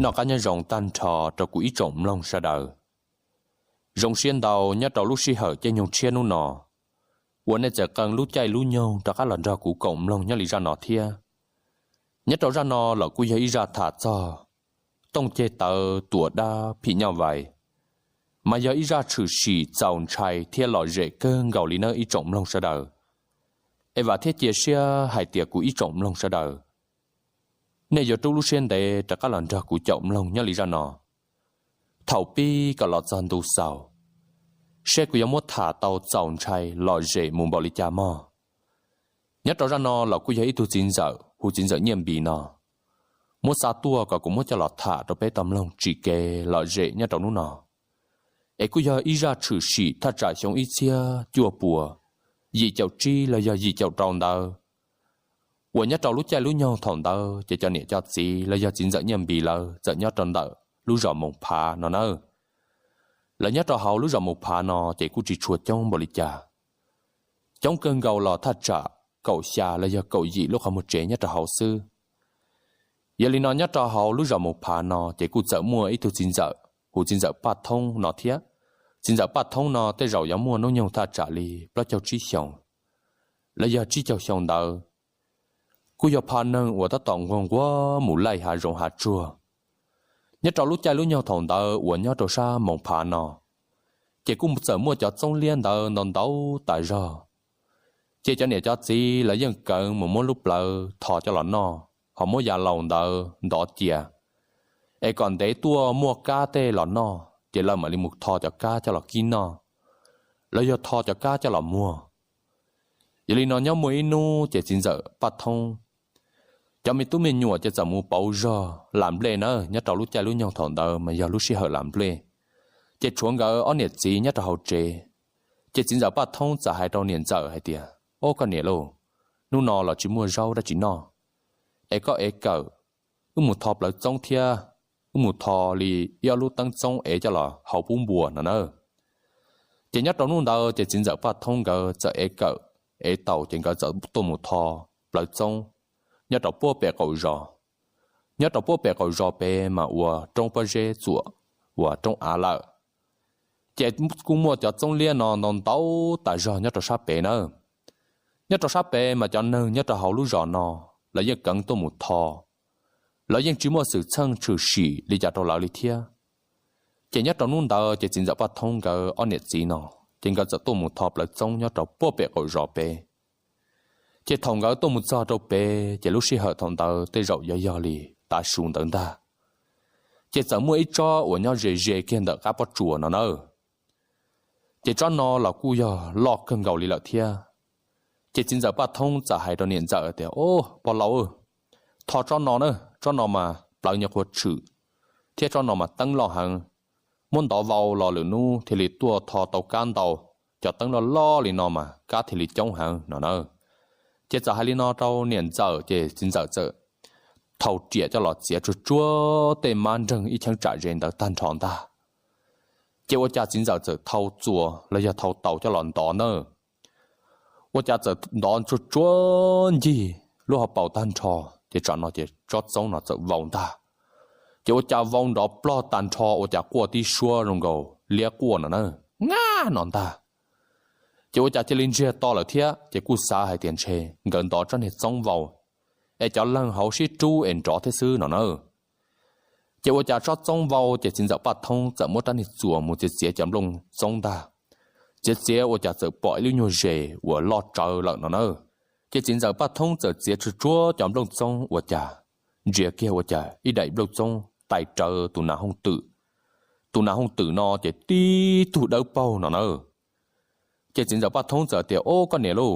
Noj qab nyob zoo tag nrho rau kuv ib tsoom mloog sawv daws. Zoo siab ntau nyob rau lub sij hawm caij nyoog tshiab hnub no uas nej txawm qee lub caij lub nyoog rov qab los nrog kuv koom mloog nyob li zaj no thiab. Nyob rau zaj no los kuj yog ib zaj tham txog tooj ceg tawv tuam dab phim nyuj vais, mas yog ib zaj tshwm sim txaus ntshai thiab lom zem kawg nkaus li nawb ib tsoom mloog sawv daws. Es vam thiab cia siab hais tias kuv ib tsoom mloog sawv daws, nej yuav rub lub siab ntev rov qab los nrog kuv caum mloog nyob li zaj no thaum pib kom los txog ntu xaus, seb kuv yuav muab tham tau txaus ntshai lom zem mus npaum li cas mog. Nyob rau zaj no los kuj yog ib tug txiv ntxawm hu txiv ntxawm Nyiaj Npis no muab xa tuaj kom kuv muab coj los tham rau peb tau mloog tsim kev lom zem nyob rau hnub no. Es kuj yog ib zaj tshwm sim thaj tsam xyoo ib txhiab cuaj puas yim caum tsib los yog yim caum rau ntawd, uas nyob rau lub caij lub nyoog thaum ntawd ces cov niam cov txiv los yog txiv ntxawm Nyiaj Npis lawv txawm nyob rau ntawm lub zos Moos Phav no nawb. Lawv nyob rau hauv lub zos Moos Phav no ces kuj tsis tshua coob npaum li cas, coob kawg nkaus los thaj tsam kaum xya los yog kaum yim lub qhov muag tsev nyob rau hauv xwb. Yog li no nyob rau hauv lub zos Moos Phav no ces kuj txawm muaj ib tug txiv ntxawm hu txiv ntxawm Paj Thoob no thiab. Txiv ntxawm Paj Thoob no tej zaum yuav muaj hnub nyoog thaj tsam li plaub caug tsib xyoos los yog tsib caug xyoo ntawd, kuj yog pha neeg uas tab tom nquag nquag mus laij hav zoov hav tsuag. Nyob rau lub caij lub nyoog thaum ntawd uas nyob rau sab Moos Phav no, ces kuj txawm muaj cov txoob liab ntawd ntau ntau tas zog. Ces cov niam cov txiv lawv yeej kawv mus muab lub plawv tho coj los noj, ho muab ya laus ntawd ntov cia, es kom ntev tuaj muaj kab tej los noj ces lawv mam li mus tho cov kab coj los kib noj, los yog tho cov kab coj los muag. Yog li no nyob muaj ib hnub ces txiv ntxawm Paj Thoob cov me tub me nyuam ces txawm mus pauv zog lam nplej nawb. Nyob rau lub caij lub nyoog thaum ntawd mas yog lub sij hawm lam nplej, ces tshuav nkawd ob niam txiv nyob rau hauv tsev. Ces txiv ntxawm Paj Thoob txawm hais rau niam ntxawm hais tias, Ob, koj niam lauj, hnub no los tsis muaj zaub dab tsi noj, es koj ev kawm, wb mus tho plawv txoob thiab, wb mus tho li ib ob lub teeb txoob ev coj los hau pub npua no nawb. Ces nyob rau hnub ntawd ces txiv ntxawm Paj Thoob nkawd txawm ev kawm, ev taus ces nkawd txawm tuaj mus tho plawv txoob nyob rau puag pem qaum zos. Nyob rau puag pem qaum zos pem mas ua roob pob zeb txuam, ua roob av lawm. Ces kuj muaj cov txoob liab no ntau ntau tas zog nyob rau sab pem nawb. Nyob rau sab pem mas cov neeg nyob rau hauv lub zos no lawv yeej kawv tuaj mus tho, lawv yeej tsis muaj xwm txheej tshwm sim li cas rau lawv li thiab. Ces nyob rau hnub ntawd ces txiv ntxawm Paj Thoob nkawd ob niam txiv no, ces nkawd txawm tuaj mus tho plawv txoob nyob rau puag pem qaum zos pem. Ces thaum nkawd tuaj mus txog rau pem ces lub sij hawm thaum ntawd tej zaum yuav yog li tav su ntawd ntag. Ces txawm muaj ib tsob uas nyob ze ze kiag ntawm qab pob tsuas no nawb. Ces tsob no los kuj yog loj kawg nkaus li lawm thiab. Ces txiv ntxawm Paj Thoob txawm hais rau niam ntxawm tias, Ob, pog laus, tho tsob no na, tsob no mas plawv nyuam qhuav tshwm, thiab tsob no mas teeb loj heev. Muab ntov vau los lwm hnub thiaj li tuaj tho tau kab ntau, cov teeb loj loj li no mas kab thiaj li coob heev no na. Ces txawm hais li no rau niam ntxawm ces txiv ntxawm txawm thau riam coj los txiav tsuag tsuag tej mab nreeg ib cheeb tsam ze ntawd tag nrho ntag. Ces ua cas txiv ntxawm txawm thau txuas los yog thau taus coj los ntov nawb. Ua cas txawm ntov tsuag tsuag ncig lub hauv paus tag nrho, ces tsam no ces tsob txoob no txawm vau ntag. Ces ua cas vau nrov plog tag nrho ua cas quaj tib suab zoo nkaus liab quaj no na, Ngab! no ntag. Ces ua cas cia li ntsiag to lawm thiab, ces kuj xav hais tias ntshe nkawd ntov tsob niag txoob vau es cov leeg hauv sib rub es nrov thiab xwb no na. Ces ua cas tsob txoob vau ces txiv ntxawm Paj Thoob txawm muab rab niag txuas mus txiav txiav cov nplooj txoob ntag. Txiav txiav ua cas txawm pom ib lub nyuag zes uas loj tsawv lawm no na. Ces txiv ntxawm Paj Thoob txawm txiav tsuag tsuag cov nplooj txoob ua cas ntsia kiag ua cas ib daim nplooj txoob tais rawv tus nas hooj twm. Tus nas hooj twm no ces tib tug dawb paug no na. Ces txiv ntxawm Paj Thoob txawm tias, Ob, koj niam lauj,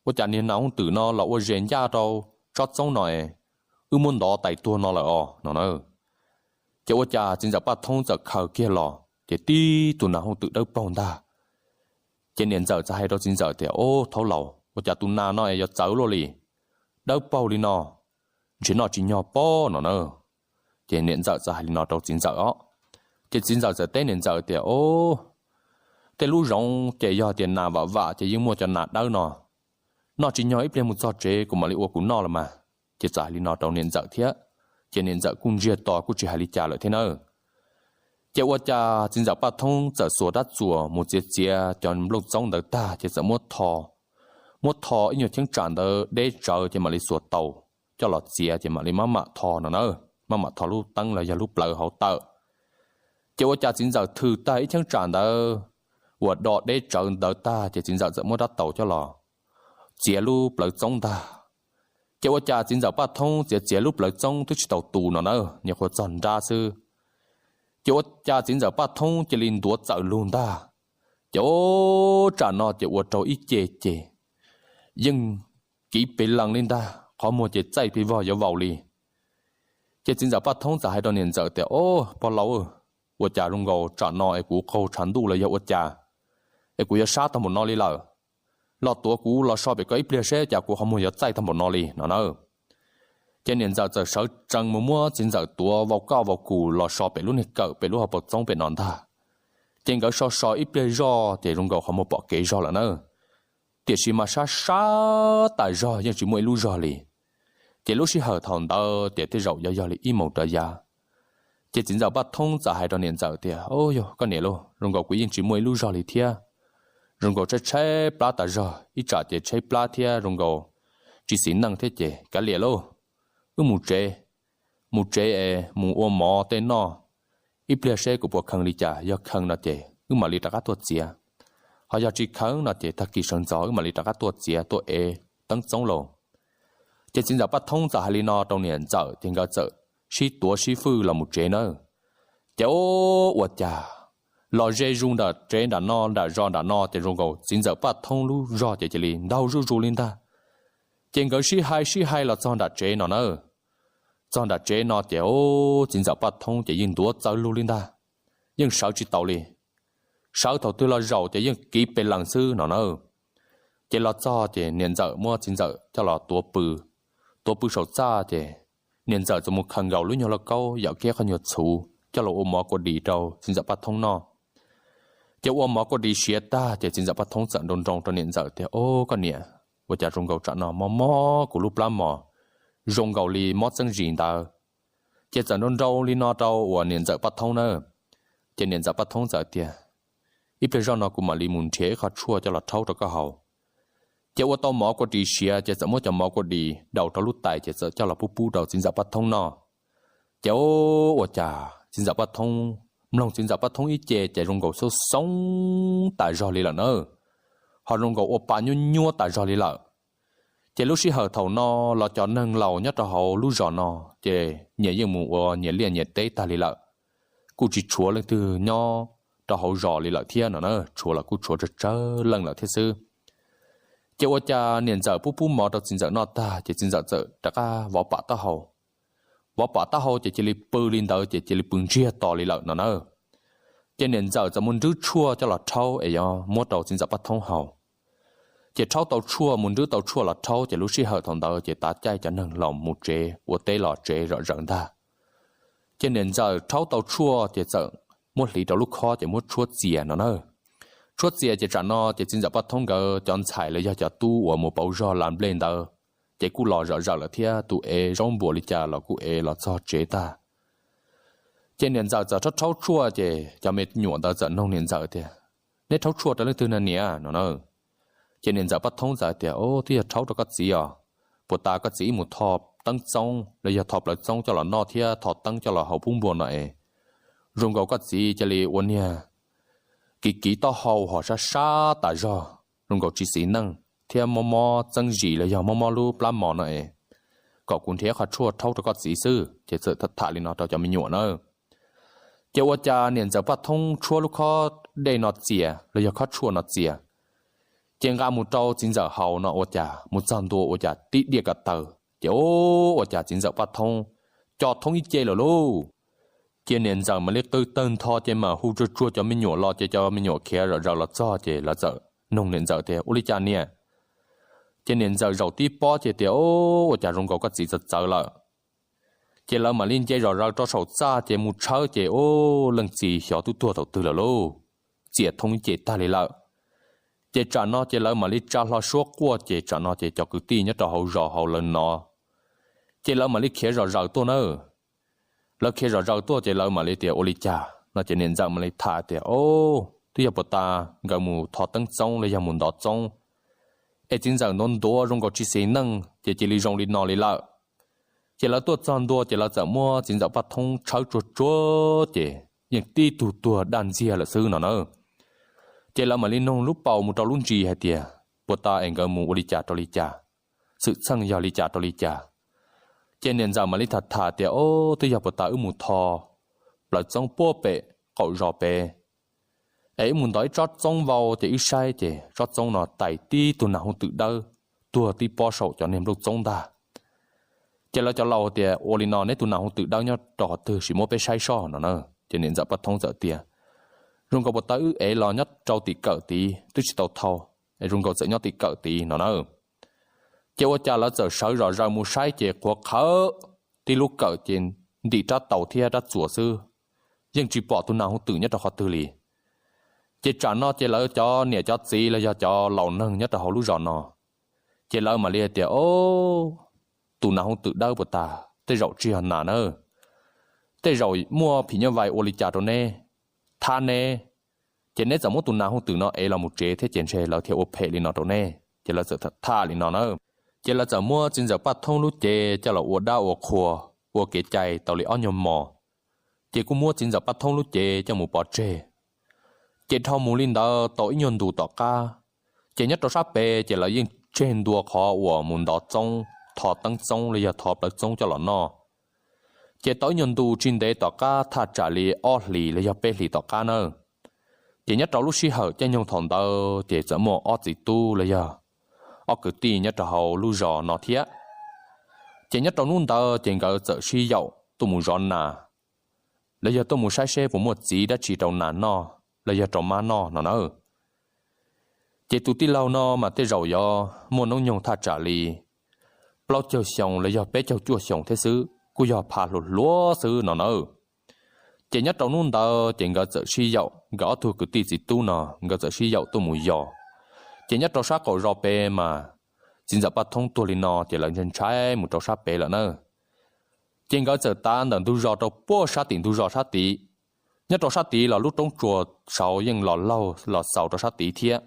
ua cas niag nas hooj twm no los ua zes ncaj rau tsob txoob no, wb muab ntov tais tuag no lawm os no na. Ces ua cas txiv ntxawm Paj Thoob txawm khaws kiag los ces tib tug nas hooj twm dawb paug ntag. Ces niam ntxawm txawm hais rau txiv ntxawm tias, Ob, thaub laus, ua cas tus nas no es yuav txawv luaj li, dawb paug li no, ntshe noj tsis nyog pob no na. Ces niam ntxawm txawm hais li no rau txiv ntxawm os. Ces txiv ntxawm txawm teb niam ntxawm tias, Ob, tej lub zoov ces yog tias nas vam vam ces yeej muaj cov nas dawb no, noj tsis nyog, ib pliag mus txog tsev kuv mam li ua kuv noj los mas. Ces txawm hais li no rau niam ntxawm thiab. Ces niam ntxawm kuj ntsiag to kuj tsis hais li cas lawm thiab nawb. Ces ua cas txiv ntxawm Paj Thoob txawm xuas rab txuas mus txiav txiav cov nplooj txoob ntawd tag ces txawm muab tho, muab tho ib nyuag cheeb tsam ntawd deb tsawv ces mam li xuas taus coj los txiav ces mam li maj mam tho no na, maj mam tho lub teeb los yog lub plawv hauv tawm. Ces ua cas txiv ntxawm thwm tag ib cheeb tsam ntawd uas do deb tsawv ntawd tag ces txiv ntxawm txawm muab rab taus coj los txiav lub plawv txoob ntag. Ces ua cas txiv ntxawm Paj Thoob txiav txiav lub plawv txoob twb tsis tau tu no na, nyuam qhuav txog nrab xwb. Ces ua cas txiv ntxawm Paj Thoob cia li ntuav txawm lug ntag. Ces ua tsam no ces ua rau ib ce ces yeej kiv pes lees li ntag, qhov muag ces txaij pes vog yuav vaus li. Ces txiv ntxawm Paj Thoob txawm hais rau niam ntxawm tias, Au, pog laus, ua cas zoo nkaus tsam no es kuv qaug tshav ntuj los yog ua cas es kuv yuav sab tag npaum no li lawm? Los tuav kuv los so pem ko ib pliag seb cas kuv qhov muag yuav txaij tag npaum no li no na. Ces niam ntxawm txawm sawv tsees mus muab txiv ntxawm tuav vau koj vau kus los so pem lub niag kawm pem lub hauv paus txoob pem no ntag. Ces nkawd so so ib pliag zoj ces zoo nkaus qhov muag pom kev zog lawm na. Tiam sis mas sab sab tas zog yeej tsis muaj ib lub zog li. Ces lub sij hawm thaum ntawd ces tej zaum yuav yog li ib moos rov yav. Ces txiv ntxawm Paj Thoob txawm hais rau niam ntxawm tias, Au, yog koj niam lauj, zoo nkaus kuv yeej tsis muaj ib lub zog li thiab. Zoo nkaus tshaib tshaib plab tas zog, ib tsam ces tshaib plab thiab zoo nkaus tsis xis neej thiab ces kav liam lauj, wb mus tsev, mus tsev es mus ua mov tej noj, ib pliag seb kuv puas kheev li cas, yog kheev no ces wb mam li rov qab tuaj txiav, ho yog tsis kheev no ces tag kis sawv ntxov wb mam li rov qab tuaj txiav tuaj ev teeb txoob lauj. Ces txiv ntxawm Paj Thoob txawm hais li no rau niam ntxawm ces nkawd txawm sib tuav sib fwj los mus tsev nawb. Ces ua cas los ze zus nram tsev nram no nram zos nram no ces zoo nkaus txiv ntxawm Paj Thoob lub zog ces cia li ntaug zuj zus li ntag. Ces nkawd sib hais sib hais los txog nram tsev no na. Txog nram tsev no ces txiv ntxawm Paj Thoob ces yeej ntuav txawv lug li ntag, yeej sawv tsis taus li. Sawv thaum twg los zaum ces yeej kiv pes lees xwb no na. Ces los txog ces niam ntxawm muab txiv ntxawm coj los tuav pw, tuav pw saum txaj ces niam ntxawm txawm mus khaws nkaus lub nyuag lauj kaub yam kiag qhov nyuag txhuv coj los ua mov kua dis rau txiv ntxawm Paj Thoob noj. Ces ua mov kua dis siav tag ces txiv ntxawm Paj Thoob txawm nroo nroo rau niam ntxawm tias, Au, koj niam, ua cas zoo nkaus tsam no mob mob kuv lub plab mos zoo nkaus li mob txeeb zis ntawd. Ces txawm nroo nroo li no rau uas niam ntxawm Paj Thoob na. Ces niam ntxawm Paj Thoob txawm tias, Ib pliag zoj no kuv mam li mus nrhiav ib qho tshuaj coj los rhaub rau koj haus. Ces ua tau mov kua dis siav ces txawm muab cov mov kua dis daus rau lub tais ces txawm coj los pub pub rau txiv ntxawm Paj Thoob noj. Ces ua cas txiv ntxawm Paj Thoob, mloog txiv ntxawm Paj Thoob ib ce ces zoo nkaus xoob xoob tas zog li lawm na, ho zoo nkaus ua pa nyuab nyuab tas zog li lawm. Ces lub sij hawm thaum no los cov neeg laus nyob rau hauv lub zos no ces nyias yeej mus ua nyias liaj nyias teb tag li lawm, kuj tsis tshuav leej twg nyob rau hauv zos li lawm thiab no na, tshuav los kuj tshuav tsawg tsawg leej lawm thiab xwb. Ces ua cas niam ntxawm pub pub mov rau txiv ntxawm noj tag ces txiv ntxawm txawm rov qab vov pam taub hau. Vov pam taub hau ces cia li pw li ntawd ces cia li pw ntsiag to li lawm no na. Ces niam ntxawm txawm mus nrhiav tshuaj coj los rhaub es yuav muab rau txiv ntxawm Paj Thoob haus. Ces rhaub tau tshuaj, mus nrhiav tau tshuaj los rhaub ces lub sij hawm thaum ntawd ces tav caij cov neeg laus mus tsev ua teb los tsev zom zaws ntag. Ces niam ntxawm rhaub tau tshuaj ces txawm muab hliv rau lub khob ces muab tshuab txias no na. Tshuab txias ces tsam no ces txiv ntxawm Paj Thoob nkawd cov ntxhais los yog cov tub uas mus pauv zog las nplej ntawd ces kuj los zom zaws lawm thiab, tus ev zaub npua li cas los kuj ev los txog tsev tag. Ces niam ntxawm txawm rhaub rhaub tshuaj ces cov me nyuam ntawd txawm noog niam ntxawm tias, Neb rhaub tshuaj rau leej twg na niam no na? Ces niam ntxawm Paj Thoob txawm tias, Au, twb yog rhaub rau koj txiv os. Puag ta koj txiv ib mus tho teeb txoob los yog tho plawv txoob coj los noj thiab tho teeb coj los haus pub npua no es zoo nkaus koj txiv cia li ua niag kiv kiv taub hau ho sab sab tas zog, zoo nkaus tsis xis neej thiab mob mob txeeb zis los yog mob mob lub plab mos no es kom kuv nrhiav qhov tshuaj rhaub rau koj txiv xwb. Ces txawm tham li no rau cov me nyuam na. Ces ua cas niam ntxawm Paj Thoob tshuab lub khob dej no txias los yog khob tshuaj no txias, ces nqa mus rau txiv ntxawm haus no ua cas mus txog ntua ua cas tib diaj ko taw. Ces ua cas txiv ntxawm Paj Thoob co thoob ib ce lawm lauj. Ces niam ntxawm mam li qw tawg ntho ces mam hu tsuag tsuag cov me nyuam los ces cov me nyuam khiav zom zaws los txog ces lawv txawm noog niam ntxawm tias, Ua li cas niam? Ces niam ntxawm zaum tib pob ces tias, Ua cas zoo nkaus koj txiv txawv txawv lawm. Ces lawv mam li nce zom zaws rau saum txaj ces mus tshawb ces ua leej txiv xyov twb tuag thaum twg lawm lauj, txias thoob ib ce tag li lawm. Ces tsam no ces lawv mam li tsa hlo suab quaj ces tsam no ces cov kwv tij nyob rau hauv zos hauv lawv no ces lawv mam li khiav zom zaws tuaj nawb. lawv khiav zom zaws tuaj ces lawv mam li tias ua li cas no ces niam ntxawm mam li tham tias, Os, twb yog puag ta nkawd mus thov teeb txoob los yog mus ntov txoob, es txiv ntxawm ntuav ntuav zoo nkaus tsis xis neej ces cia li zoo li no li lawm. Ces lawv tuaj txog ntua ces lawv txawm muab txiv ntxawm Paj Thoob tshawb tsuag tsuag ces yeej tib tug tuag daj ntxiag lawm xwb no na. Ces lawv mam li noog lub paus mus rau lub ntsis hais tias, Puag ta es nkawd mus ua li cas rau li cas, xwm txheej yog li cas rau li cas? Ces niam ntxawm mam li tham tham tias, Os, twb yog puag ta wb mus tho plawv txoob puag pem qaum zos pem, es wb mus ntov ib tsob txoob vau ces wb saib ces tsob txoob no tais tib tug nas hooj twm dawb tuag tib pob saum cov niag nplooj txoob ntag. Ces lawv cov laus tias, Ua li no neb tus nas hooj twm dawb nyob rau qhov twg sim muab peb saib soj no na. Ces niam ntxawm Paj Thoob txawm tias, Zoo nkaus puag ta wb ev los nyob rau tim kawm tid twb tsis tau thau, es zoo nkaus txawm nyob tim kawm tid no na. Ces ua cas lawv txawm sawv zom zaws mus saib ces qhuav qhawv tib lub kawm ces ntim rab taus thiab rab txuas xwb, yeej tsis pom tus nas hooj twm nyob rau qhov twg li. Ces tsam no ces lawv cov niam cov txiv los yog cov laus neeg nyob rau hauv lub zos no, ces lawv mam li hais tias, Os, tus nas hooj twm dawb puag ta tej zaum tsis yog nas na, tej zaum muaj phim nyuj vais ua li cas rau neb, thab neb, ces neb txawm muab tus nas hooj twm no ev los mus tsev thiab ces ntshe lawv thiaj ua phem li no rau neb. Ces lawv txawm tham li no na. Ces lawv txawm muab txiv ntxawm Paj Thoob lub cev coj los ua dab ua qhua, ua kev cai tau li ob nyuag mos, ces kuj muab txiv ntxawm Paj Thoob lub cev coj mus pov tseg. Ces dhau mus li ntawd tau ib nyuag ntus tom qab, ces nyob rau sab pem ces lawv yeej tseg ntua qhov uas mus ntov txoob, thov teeb txoob los yog thov plawv txoob coj los noj. Ces tau ib nyuag ntus tsis ntev tom qab thaj tsam li ob hlis los yog peb hlis tom qab na, ces nyob rau lub sij hawm caij nyoog thaum ntawd ces txawm muaj ob txiv tub los yog ob kwv tij nyob rau hauv lub zos no thiab. Ces nyob rau hnub ntawd ces nkawd txawm sib yaum tuaj mus zov nas, los yog tuaj mus saib seb puas muaj txiv dab tsi rau nas noj los yog rau mab noj no na. Ces tus tij laug no mas tej zaum yuav muaj hnub nyoog thaj tsam li plaub caug xyoo los yog peb caug cuaj xyoo thiab xwb, kuj yog pha hluas hluas xwb no na. Ces nyob rau hnub ntawd ces nkawd txawm sib yaum, nkawd ob tug kwv tij txiv tub no nkawd txawm sib yaum tuaj mus yos. Ces nyob rau sab qaum zos pem mas txiv ntxawm Paj Thoob tuag li no ces lawv ntshai ntshai mus rau sab pem lawm na. Ces nkawd txawm tav ntawm ntug zos rau puag sab tim ntug zos sab tid. Nyob rau sab tid los lub roob tsuas saud yeej los laug los xaus rau sab tid thiab.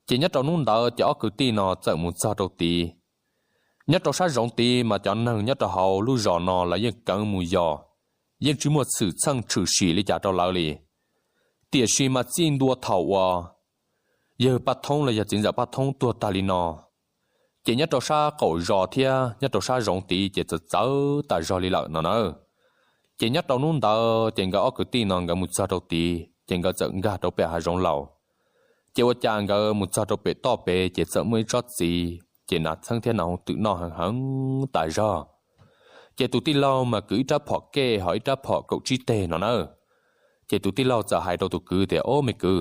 Ces nyob rau hnub ntawd ces ob kwv tij no txawm mus txog rau tid. Nyob rau sab zoov tid mas cov neeg nyob rau hauv lub zos no lawv yeej keev mus yos, yeej tsis muaj xwm txheej tshwm sim li cas rau lawv li. Tiam sis mas txij ntua thaum uas yawg Paj Thoob los yog txiv ntxawm Paj Thoob tuag tag li no, ces nyob rau sab qaum zos thiab nyob rau sab zoov tid ces txawv txawv tas zog li lawm no na. Ces nyob rau hnub ntawd ces nkawd ob kwv tij no nkawd mus txog rau tid ces nkawd txawm nkag rau pem hav zoov laus. Ces ua cas nkawd mus txog rau pem toj pem ces txawm muaj ib tsob txiv, ces nas txheeb thiab nas hooj twm noj heev heev tas zog. Ces tus tij laug mas kwv ib rab phom kej ho ib rab phom kaum tsib teg no na. Ces tus tij laug txawm hais rau tus kwv tias, Ob me kwv,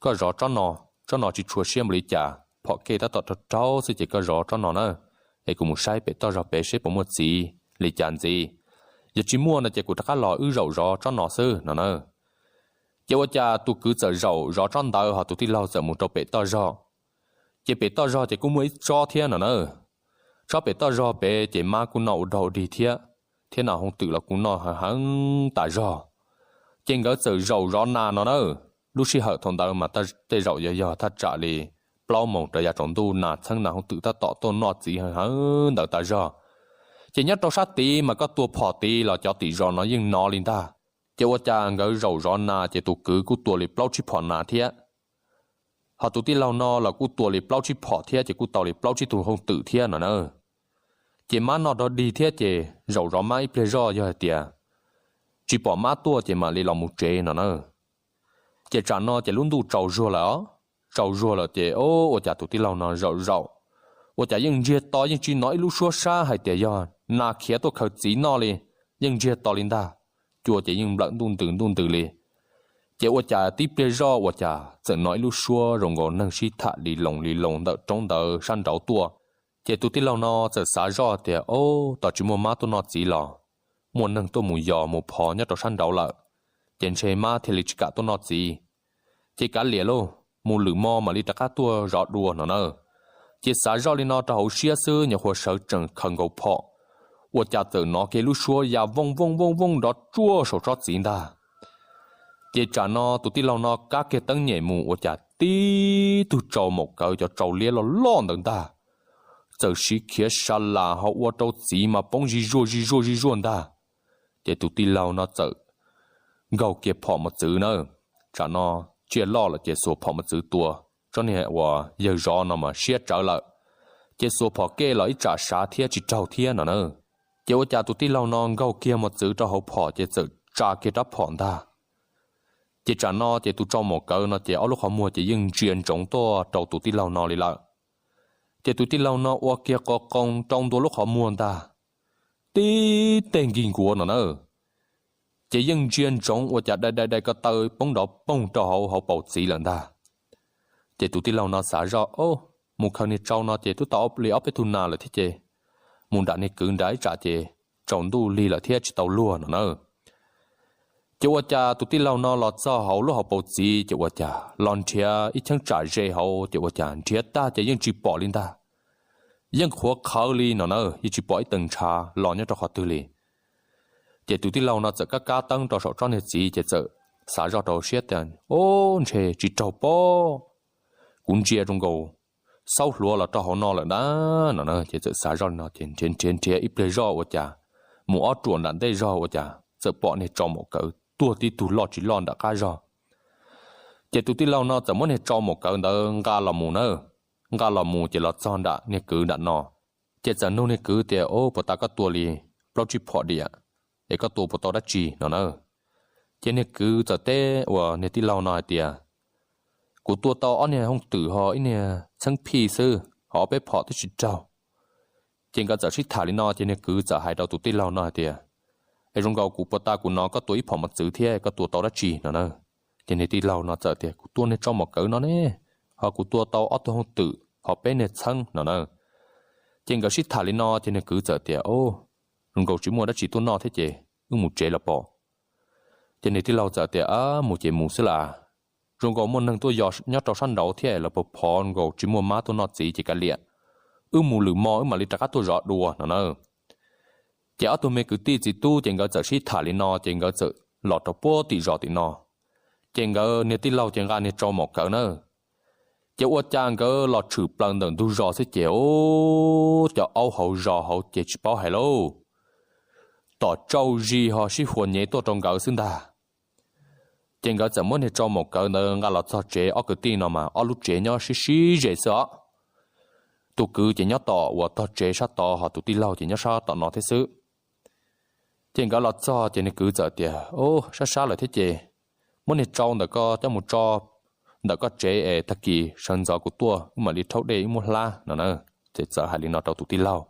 koj zov tsob no, tsob no tsis tshua siab npaum li cas, phom kej tab tom raug raug xwb ces koj zov tsob no na, es kuv mus saib pem toj zog pem seb puas muaj txiv li cas ntxiv. Yog tsis muaj no ces kuv rov qab los wb zaum zov tsob no xwb no na. Ces ua cas tus kwv txawm zaum zov tsob ntawd ho tus tij laug txawm mus rau pem toj zog. Ces pem toj zog ces kuj muaj ib tsob thiab no na. Tsob pem toj zog pem ces mab kuj noj ua dog ua dig thiab, thiab nas hooj twm los kuj noj heev heev tas zog. Ces nkawd txawm zaum zov nas no na. Lub sij hawm thaum ntawd mas tej zaum yog yog thaj tsam li plaub moos rau yav tsaus ntuj, nas txheeb nas hooj twm tab tom tuaj noj txiv heev heev ntawd tas zog. Ces nyob rau sab tid mas koj tua phom tid los cov tim zos no yeej hnov li ntag. Ces ua cas nkawd zaum zov nas ces tus kwv kuj tua li plaub tsib phom nas thiab, ho tus tij laug no los kuj tua li plaub tsib phom thiab ces kuj tau li plaub tsib tug hooj twm thiab no na. Ces mab noj dog dig thiab ces zaum zov mab ib pliag zoj yog hais tias tsis pom mab tuaj ces mam li los mus tsev no na. Ces tsam no ces lub ntuj tsaus zuag lawm os, tsaus zuag lawm ces ua cas tus tij laug no zaum zaum, ua cas yeej ntsiag to yeej tsis hnov ib lub suab sab hais tias yog nas khiav tuaj khaws txiv noj li, yeej ntsiag to li ntag. Cua ces yeej nplawm ntuj ntws ntuj ntws li. Ces ua cas tib pliag zoj ua cas txawm hnov ib lub suab zoo nkaus neeg sib tham li loos li loos ntawm roob ntawd sab nraud tuaj. Ces tus tij laug no txawm xav zoj tias, Ob, tos tsis muaj mab tuaj noj txiv los muaj neeg tuaj mus yos mus phov nyob rau sab nraud lawm, ces ntshe mab thiaj li tsis kam tuaj noj txiv. Ces kav liam lauj, mus lwm mo mam li rov qab tuaj zov dua no na. Ces xav zoj li no rau hauv siab xwb nyuam qhuav sawv tsees khaws nkaus phom, ua cas txawm hnov kiag lub suab ya vooj vooj vooj vooj nrov tsuaj saum tsob txiv ntag. Ces tsam no tus tij laug no kab kiag teeb nyem mus ua cas tib tug tsau maum kawv cov tsau liab loj loj ntawd ntag, txawm siv khiav sa las ho ua rau txiv mas poob zij zuaj zij zuaj zij zuaj ntag. Ces tus tij laug no txawm nkaug kiag phom mos txwv na. Tsam no tsiaj loj lawm ces xuas phom mos txwv tua, tsob niag uas yawg zov no mas siab tsawv lawm, ces xuas phom kej los ib tsam sav thiab tsis raug thiab no na. Ces ua cas tus tij laug no nkaug kiag mos txwv rau hauv phom ces txawm tsa kiag rab phom ntag. Ces tsam no ces tus tsau maum kawv no ces ob lub qhov muag ces yeej ntsia ntsoov tuaj rau tus tij laug no li lawm. Ces tus tij laug no ua kiag qo qoo rau ntua lub qhov muag ntag, tib teg nkig nkuav no na, ces yeej ntsia ntsoov ua cas dai dai dai ko taw poob nrov poog rau hauv hauv paus txiv lawm ntag. Ces tus tij laug no xav zoj, mus khaws niag tsau no ces twb tau li ob peb tug nas lawm thiab ces mus nram niag kwv nrad ib tsam ces tsaus ntuj lig lawm thiab tsis tau luag no na. Ces ua cas tus tij laug no los txog hauv lub hauv paus txiv ces ua cas los nrhiav ib cheeb tsam ze hauv ces ua cas nrhiav tag ces yeej tsis pom li ntag. Yeej qhuav qhawv li no na, yeej tsis pom ib tee ntshav los nyob rau qhov twg li. Ces tus tij laug no txawm kab kab teeb rau saum tsob niag txiv ces txawm xav zoj rau siab tias, o, ntshe tsis raug pob, kuv ntsia zoo nkaus xaub hluav los rau hauv no lawm ntag no na. Ces txawm xav zoj li no ces nrhiav nrhiav nrhiav ib pliag zoj ua cas mus ob ruam nram ntej zog ua cas txawm pom niag tsau maum kawv tuag tib tug loj tsis loj nram qab zog. Ces tus tij laug no txawm muab niag tsau maum kawv ntawd nqa los mus na, nqa los mus ces los txog nram niag kwv nram no, ces txawm nug niag kwv tias, o, puas tas koj tua li plaub tsib phom diam, es koj tua puas tau dab tsi no na. Ces niag kwv txawm teb uas niag tij laug no hais tias, kuv tua tau ob niag hooj twm ho ib niag txheeb phij xwb, ho ob peb phom twb tsis raug. Ces nkawd txawm sib tham li no ces niag kwv txawm hais rau tus tij laug no hais tias, es zoo nkaus kuv puas tas kuv hnov koj tua ib phom mos txwv thiab, koj tua tau dab tsi no na. Ces niag tij laug no txawm tias, kuv tua niag tsau maum kawv no ne, ho kuv tua tau ob tug hooj twm ho peb niag txheeb no na. Ces nkawd sib tham li no ces niag kwv txawm tias, o, zoo nkaus tsis muaj dab tsi tuaj noj thiab ces wb mus tsev los pom. Ces niag tij laug txawm tias, a, mus ces mus xwb las, zoo nkaus muaj neeg tuaj yos nyob rau sab nraud thiab los pov phov nkaus tsis muaj mab tuaj noj txiv ces kav liam, wb mus lwm hmo wb mam li rov qab tuaj zov dua no na. Ces ob tug me kwv tij txiv tub ces nkawd txawm sib tham li no ces nkawd txawm los rau puag tim zos tim no. Ces nkawd niag tij laug ces nqa niag tsau maum kawv na. Ces ua cas nkawd los tshwm plaws ntawm ntug zos xwb ces, o, cov aub hauv zos hauv ces tsis paub hais lauj, tom tsau zis ho sib huas nyev tuaj rau nkawd xwb ntag. Ces nkawd txawm muab niag tsau maum kawv ntawd nqa los txog tsev, ob kwv tij no mas ob lub tsev nyob sib sib ze xwb os. Tus kwv ces nyob tom uas tog tsev sab tod ho tus tij laug ces nyob sab tom no thiab xwb. Ces nkawd los txog ces niag kwv txawm tias, o, sab sab lawm thiab ces muab niag tsau ntawm koj coj mus tso ntawm koj tsev es tag kis sawv ntxov kuv tuaj wb mam li rhaub dej wb muab hlab no na. Ces txawm hais li no rau tus tij laug.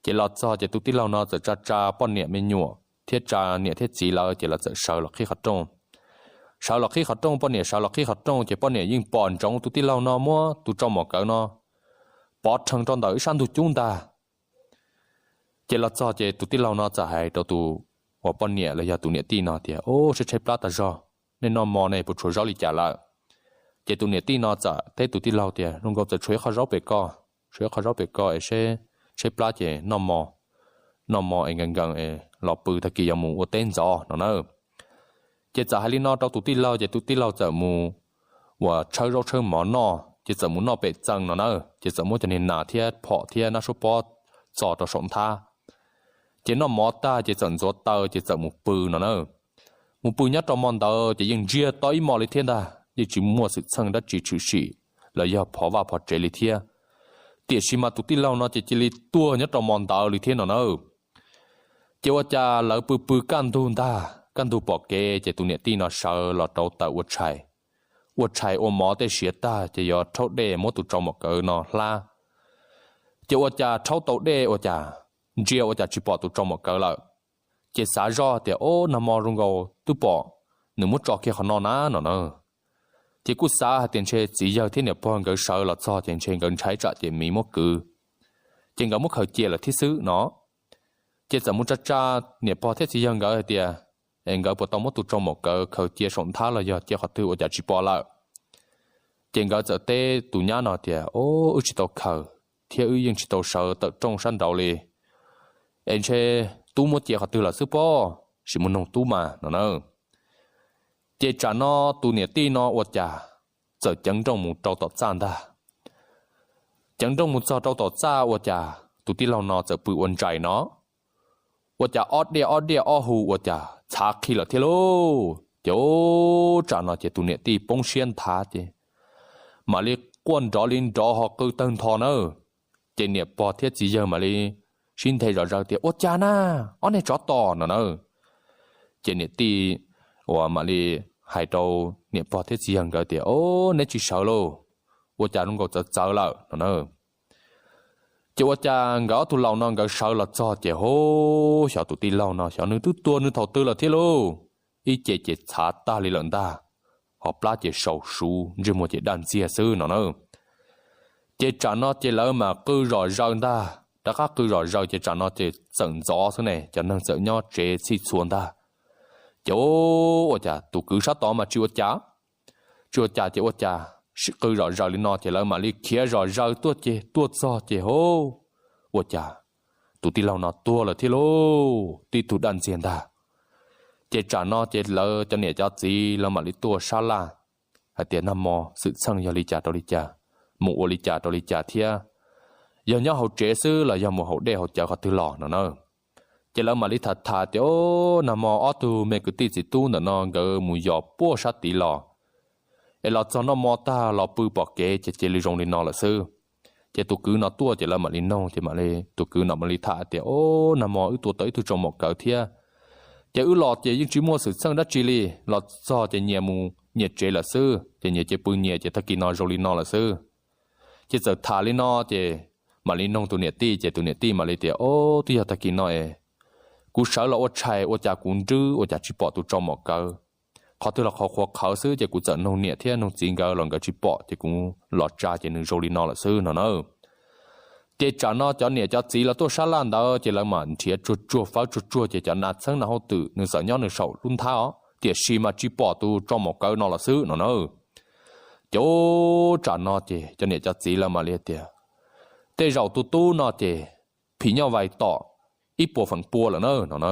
Ces los txog ces tus tij laug no txawm tsa tsa poj niam me nyuam thiab tsa niam thiab txiv lawv ces lawv txawm sawv los qhib qhov rooj. Sawv los qhib qhov rooj, poj niam sawv los qhib qhov rooj ces poj niam yeej pom ntsoov tus tij laug no muab tus tsau maum kawv no pov rhees rau ntawm ib sab ntug cub ntag. Ces los txog ces tus tij laug no txawm hais rau tus uas poj niam los yog tus niam tij no tias, o, tshaib tshaib plab tag zog, nej noj mov ne puas tshuav zaub li cas lawm? Ces tus niam tij no txawm teb tus tij laug tias, zoo nkaus txawm tshuav ib qho zaub pem ko, tshuav ib qho zaub pem ko es seb tshaib plab ces noj mov, noj mov es nkees nkees es los pw tag kis yuav mus ua teb ntxov no na. Ces txawm hais li no rau tus tij laug ces tus tij laug txawm mus uas tshawb zaub tshawb mov noj ces txawm mus noj pem txee no na. Ces txawm muab cov niag nas thiab phom thiab nab suab pob txo rau saum nthab. Ces noj mov tag ces txawm ntxuav taw ces txawm mus pw no na. Mus pw nyob rau hmo ntawd ces yeej ntsiag to ib hmos li thiab ntag, yeej tsis muaj xwm txheej dab tsi tshwm sim los yog phov vaj phov tsev li thiab. Tiam sis mas tus tij laug no ces cia li tuag nyob rau hmo ntawd li thiab no na. Ces ua cas lawv pw pw kaj ntug ntag, kaj ntug pom kev ces tus niam tij no sawv los rau tawm ua tshais, ua tshais ua mov tej siav tag ces yuav rhaub dej muab tus tsau maum kawv no hlab. Ces ua cas rhaub tau dej ua cas ntsia ua cas tsis pom tus tsau maum kawv lawm. Ces xav zoj tias, o, nag hmo zoo nkaus twb pom nws muab tso kiag qhov no na no na. Ces kuj xav hais tias ntshe txiv yawg thiab niam pog nkawd sawv los txog ces ntshe nkawd ntshai tsam ces miv muab kwv, ces nkawd muab khaws cia lawm thiab xwb no. Ces txawm mus tsa tsa niam pog thiab txiv yawg nkawd hais tias, es nkawd puas tau muab tus tsau maum kawv khaws cia saum nthab los yog cia qhov twg ua cas tsis pom lawm. Ces nkawd txawm teb tus nyab no tias, o, wb tsis tau khaws thiab wb yeej tsis tau sawv tawm rooj sab nraud li. es ntshe tub muab cia qhov twg lawm xwb pob, sim mus noog tub mas no na. Ces tsam no tus niam tij no ua cas txawm ceev nrooj mus rau tom txaj ntag. Ceev nrooj mus txog rau tom txaj ua cas tus tij laug no txawm pw ua ntsais no, ua cas ob diaj ob diaj ob hu ua cas txhav qhi lawm thiab lauj. Ces tsam no ces tus niam tij poob siab nthav ces mam li quaj nrov li nrov ho qw tawg ntho na. Ces niam pog thiab txiv yawg mam li sib nthe zom zaws tias, Ua cas na, ob niag tsov tom no na? Ces niam tij uas mam li hais rau niam pog thiab txiv yawg nkawd tias, O, neb tsis sawv lauj, ua cas zoo nkaus txawv txawv lawm no na. Ces ua cas nkawd ob tug laus no nkawd sawv los txog ces, Hov, xyov tus tij laug no xyov nws twb tuag nws thaum twg lawm thiab lauj. Ib ce ces txhav tag li lawm ntag, ho plab ces sau suv ntsej muag ces daj ntxiag xwb no na. Ces tsam no ces lawv mam qw zom zaws ntag, rov qab qw zom zaws ces tsam no ces txawm ntxov xwb ne, cov neeg txawm nyob tsev txhij txhua ntag. Ces ua cas tus kwv sab tod mas tsis ua cas, tsis ua cas ces ua cas qw zom zaws li no ces lawv mam li khiav zom zaws tuaj ces tuaj txog ces, Hov, ua cas tus tij laug no tuag lawm thiab lauj, tib tug daj ntxiag ntag. Ces tsam no ces lawv cov niam cov txiv lawv mam li tuaj sab laj hais tias, Nag hmo xwm txheej yog li cas rau li cas, mus ua li cas rau li cas thiab, yog nyob hauv tsev xwb los yog mus hauv dej hauv cawv qhov twg los no na. Ces lawv mam li tham tham tias, O, nag hmo ob tug me kwv tij txiv tub ntawm no nkawd mus yos puag sab tid los, es los txog noj hmo tag los pw pom kev ces cia li zoo li no lawm xwb. Ces tus kwv no tuaj ces lawv mam li noog ces mam li tus kwv no mam li tham tias, O, nag hmo wb tua tau ib tug tsau maum kawv thiab, ces wb los ces yeej tsis muaj xwm txheej dab tsi li, los txog ces nyias mus nyias tsev lawm xwb, ces nyias cia pw nyias ces tag kis no zoo li no lawm xwb. Ces txawm tham li no ces mam li noog tus niam tij ces tus niam tij mam li tias, O, twb yog tag kis no es kuv sawv los ua tshais ua cas kuv nrwb ua cas tsis pom tus tsau maum kawv, qhov twg los qhov qhuav qhawv xwb ces kuv txawm noog niam thiab noog txiv nkawd los nkawd tsis pom ces kuv los tsa ces nws zoo li no lawm xwb no na. Ces tsam no cov niam cov txiv los tuaj sab laj ntawd ces lawv mam nrhiav tsuag tsuag fawb tsuag tsuag ces cov nas txheeb nas hauj twm nws txawm nyob nws saum lub nthab os, tiam sis mas tsis pom tus tsau maum kawv no los xwb no na. Ces tsam no ces cov niam cov txiv lawv mam li tias, Tej zaum tus tub no ces phim nyuj vais tom ib puas feem pua lawm na no na.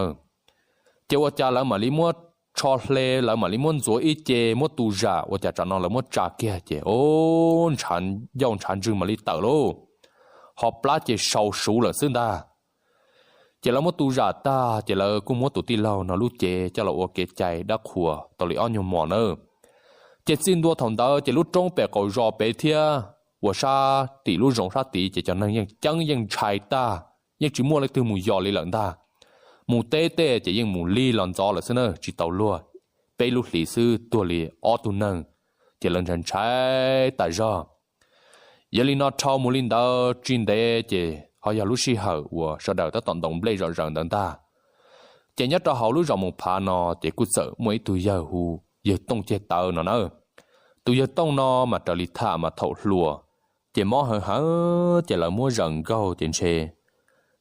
Ces ua cas lawv mam li muab tsho hle, lawv mam li muab ntxuav ib ce muab tu zam, ua cas tsam no lawv muab tsa kiag ces, o, ntshav ncauj ntshav ntswg mam li tawm lauj, ho plab ces sau suv lawm xwb ntag. Ces lawv muab tu zam tag ces lawv kuj muab tus tij laug no lub cev coj los ua kev cai dab qhuas tau li ob nyuag hmos nawb. Ces txij ntua thaum ntawd ces lub roob pem qaum zos pem thiab uas sab tim lub zoov sab tid ces cov neeg yeej ceeb yeej ntshai tag, yeej tsis muaj leej twg mus yos li lawm ntag. Mus teb tej ces yeej mus lig los ntxov lawm xwb na, tsis tau luag, peb lub hlis xwb tuag li ob tug neeg, ces lawv ntshai ntshai tas zog. Yog li no dhau mus li ntawd tsis ntev ces ho yog lub sij hawm uas sawv daws tab tom ntaus nplej zom zaws ntawd ntag. Ces nyob rau hauv lub zos Moos Phav no ces kuj txawm muaj ib tug yawg hu yawg Tooj Ceg Tawv no na. Tus yawg Tooj no mas raws li tham mas thaum hluas ces mob heev heev ces lawv muab zaws nkaug ces ntshe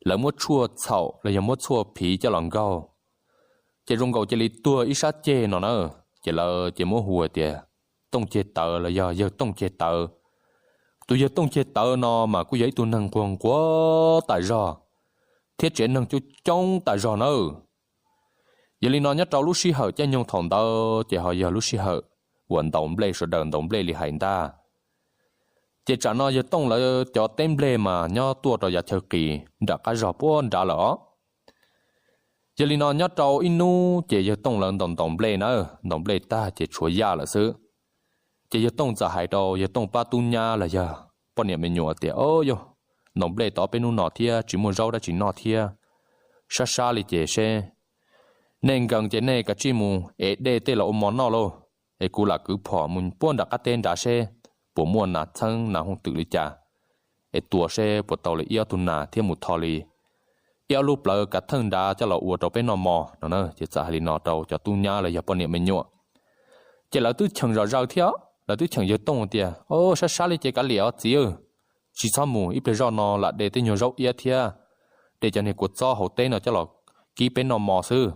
lawv muab tshuaj txhaum los yog muab tshuaj phiv coj los nkaug, ces zoo nkaus cia li tuag ib sab ceg no na. Ces lawv ces muab hu tias Tooj Ceg Tawv los yog yawg Tooj Ceg Tawv. Tus yawg Tooj Ceg Tawv no mas kuj yog ib tug neeg nquag nquag tas zog thiab tsev neeg coob coob tas zog nawb. Yog li no nyob rau lub sij hawm caij nyoog thaum ntawd ces ho yog lub sij hawm uas ntaus nplej sawv daws ntaus nplej li hais ntag. Ces tsam no yawg Tooj lawv cov teb nplej mas nyob tuaj rau yav chaw qis nram qab zog puag nrad lawm os. Yog li no nyob rau ib hnub ces yawg Tooj lawv ntaus ntaus nplej na, ntaus nplej tag ces tshuav yaj lawm xwb. Ces yawg Tooj txawm hais rau yawg Tooj pab tub nyab los yog poj niam me nyuam tias, O yog, ntaus nplej tau peb hnub no thiab tsis muaj zaub dab tsi noj thiab, sab sab li ces seb nej nkees ces nej kav tsij mus ev dej tej los ua mov noj lauj, es kuv lam kwv phom mus puag nram qab teb nrad seb puas muaj nas txheeb nas hooj twm li cas, es tua seb puas tau li ib ob tug nas thiab mus tho li ib ob lub plawv kav theej nrad coj los ua rau peb noj mov no na. Ces txawm hais li no rau cov tub nyab los yog poj niam me nyuam. Ces lawv twb cheem zom zaws thiab, lawv twb cheem yawg Tooj tias, O, sab sab li ces kav liam os txiv, tsis txhob mus, ib pliag zoj no lam de tej nyuag zaub iab thiab de cov niag kua txob hauv teb no coj los kib peb noj mov xwb.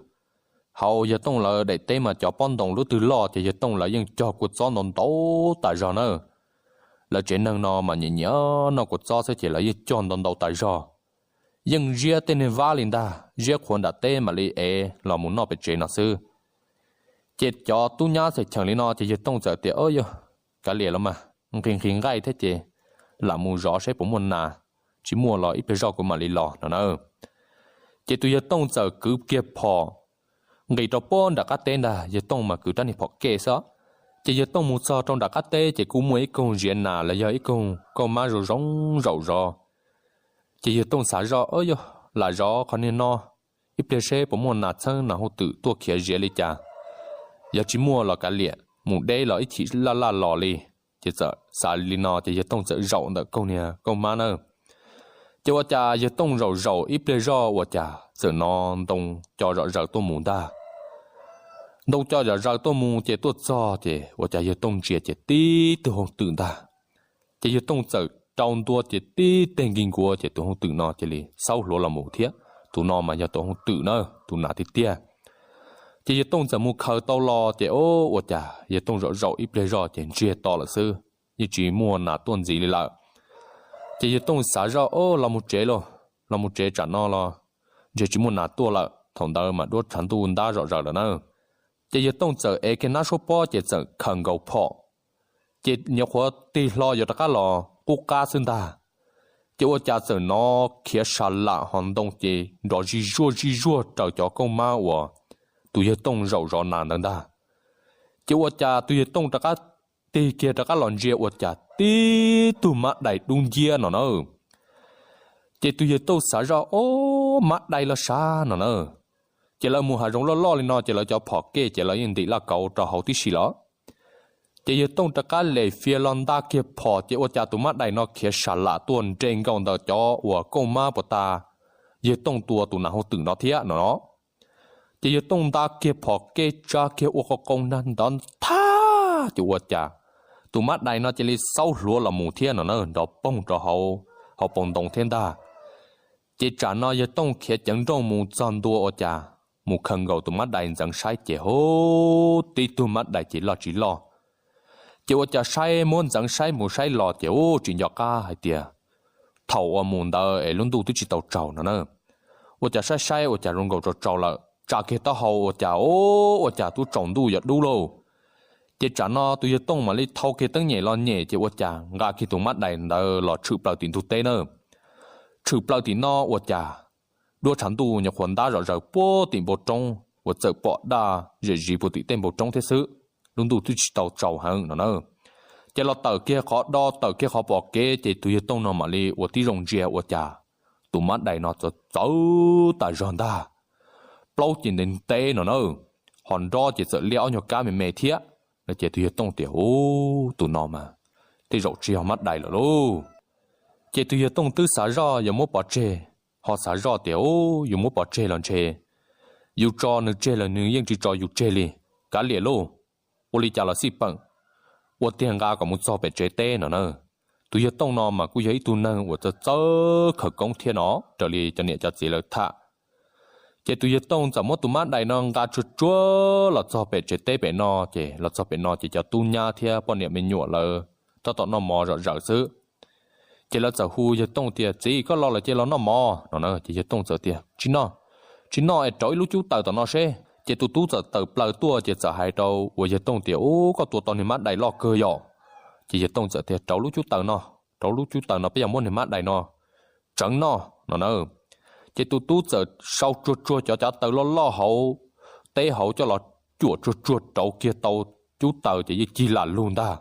Hauv yawg Tooj lawv daim teb mas cov pob ntoos lub twg loj ces yawg Tooj lawv yeej cog kua txob ntau ntau tas zog na. Lawv tsev neeg no mas nyiam nyiam noj kua txob xwb ces lawv yeej cog ntau ntau tas zog. yeej ziab tej niag vab li ntag, ziab qhuav nram teb mam li ev los mus noj pem tsev no xwb. Ces cov tub nyab txhais cheem li no ces yawg Tooj txawm tias, Yog kav liam los mas, nqhis nqhis nqaij thiab ces lam mus zov seb puas muaj nas, tsis muaj los ib pliag zoj kuv mam li los no na. Ces tus yawg Tooj txawm kwv kiag phom nqis rau puag nram qab teb ntag, yawg Tooj mas kwv rab niag phom kej xwb. Ces yawg Tooj mus txog rau nram qab teb ces kuj muaj ib koog ziav nas los yog ib koog kauj mab zoo zoo zaum zov. Ces yawg Tooj xav zoj, Yog lam zov qhov niag no ib pliag seb puas muaj nas txheeb nas hauj twm tuaj khiav ziav li cas, yog tsis muaj los kav liam, mus deb los ib chim laj laj los li. Ces txawm xav li no ces yawg Tooj txawm zaum ntawm koog niag kauj mab na. Ces ua cas yawg Tooj zaum zaum ib pliag zoj ua cas txawm hnov ntoo co zom zaws tuaj mus ntag. Ntoo co zom zaws tuaj mus ces tuaj txog ces ua cas yawg Tooj ntsia ces tib tug hauj twm ntag. Ces yawg Tooj txawm rau ntua ces tib teg nkig nkuav ces tus hauj twm no cia li xaub hluav los mus thiab. Tus no mas yog tus hauj twm na, tus nas tiag tiag. Ces yawg Tooj txawm mus khaws tau los ces o, ua cas yawg Tooj zaum zaum ib pliag zoj ces ntsiag to lawm xwb, yeej tsis muaj nas tuaj ntxiv li lawm. Ces yawg Tooj xav zoj, O, los mus tsev lauj, los mus tsev tsam no los ntshe tsis muaj nas tuaj lawm. Thaum ntawd mas duab tshav ntuj ntab zom zaws lawm na. Ces yawg Tooj txawm ev kiag nab suab pob ces txawm khaws nkaus phom, ces nyuam qhuav tig hlo yuav rov qab los qub qab xwb ntag. Ces ua cas txawm hnov khiav sa lam hos ntoo ces nrov zij zuag zij zuag raws cov kauj mab uas tus yawg Tooj zaum zov nas ntawd ntag. Ces ua cas tus yawg Tooj rov qab tig kiag rov qab los ntsia ua cas tib tug mab dais dub nciab no na. Ces tus yawg Tooj xav zoj, O, mab dais los sav no na. Ces lawv mus hav zoov loj loj li no ces lawv cov phom kej ces lawv yeej ntim laj kauv rau hauv tib si los. Ces yawg Tooj rov qab lem fias los nta kiag phom ces ua cas tus mab dais no khiav sa lam tuaj nres nkaus ntawm cov uas kauj mab puas tas yawg Tooj tua tus nas hauj twm no thiab no no. Ces yawg Tooj nta kiag phom kej tsa kiag ua qau qau nag ntov thab ces ua cas tus mab dais no cia li xaub hluav los mus thiab no na, nrov poog rau hauv, hauv paus ntoo thiab ntag. Ces tsam no yawg Tooj khiav ceev nrooj mus txog ntua ua cas mus khaws nkaus tus mab dais ntxeev saib ces hu, tib tug mab dais ces loj tsis loj. Ces ua cas saib muab ntxeev saib mus saib los ces hu tsis nco qab hais tias thaum uas mus ntawd es lub ntuj twb tsis tau tsaus no na. Ua cas saib saib ua cas zoo nkaus tsaus tsaus lawm, tsa kiag taub hau ua cas, O, ua cas twb tsaus ntuj yuav dub lauj. Ces tsam no tus yawg Tooj mam li thau kiag teeb nyem los nyem ces ua cas nqa kiag tus mab dais ntawd los tshwm plaws tim ntug teb na. Tshwm plaws tim no ua cas duab tshav ntuj nyuam qhuav ntab zom zaws puag tim npoo roob uas txawm pom daj zem ziv puag tim tej npoo roob thiab xwb, lub ntuj twb tsis tau tsaus heev no na. Ces los tawm kiag qhov do tawm kiag qhov pom kev ces tus yawg Tooj no mam li ua tib zoo ntsia ua cas tus mab dais no txawv txawv tas zog ntag, plaub ces ntev ntev no na, ho nrob ces txawm liab ob nyuag kab me me thiab. No ces tus yawg Tooj tias, U, tus no mas tej zaum tsis yog mab dais lawm lauj. Ces tus yawg Tooj twb xav zoj yuav muab pov tseg, ho xav zoj tias, U, yus muab pov tseg los ntshe yus tso nws tseg los nws yeej tsis tso yus tseg li. Kav liam lauj, ua li cas los xij peem, ua tiag nqa kom mus txog pem tsev teb no na. Tus yawg Tooj no mas kuj yog ib tug neeg uas txawj txawj khawv koob thiab no, raws li cov niam cov txiv lawv tham. Ces tus yawg Tooj txawm muab tus mab dais no nqa tsuag tsuag los txog pem tsev teb pem no, ces los txog pem no ces cov tub nyab thiab poj niam me nyuam lawv tab tom noj mov zom zaws xwb. Ces lawv txawm hu yawg Tooj tias, Txiv, koj los lawm ces los noj mov no na. Ces yawg Tooj txawm tias, Tsis noj, tsis noj es rauv ib lub cub taws tom no seb. Ces tus tub txawm tawm plaws tuaj ces txawm hais rau uas yawg Tooj tias, U, koj tua tau niag mab dais loj kawg yom. Ces yawg Tooj txawm tias, Rauv lub cub taws no, rauv lub cub taws no peb yuav muab niag mab dais no tseev noj no na. Ces tus tub txawm sau tsuag tsuag cov cav taws loj loj hauv teb hauv coj los cuam tsuag tsuag rauv kiag tau cub taws ces yeej cig lam lug ntag.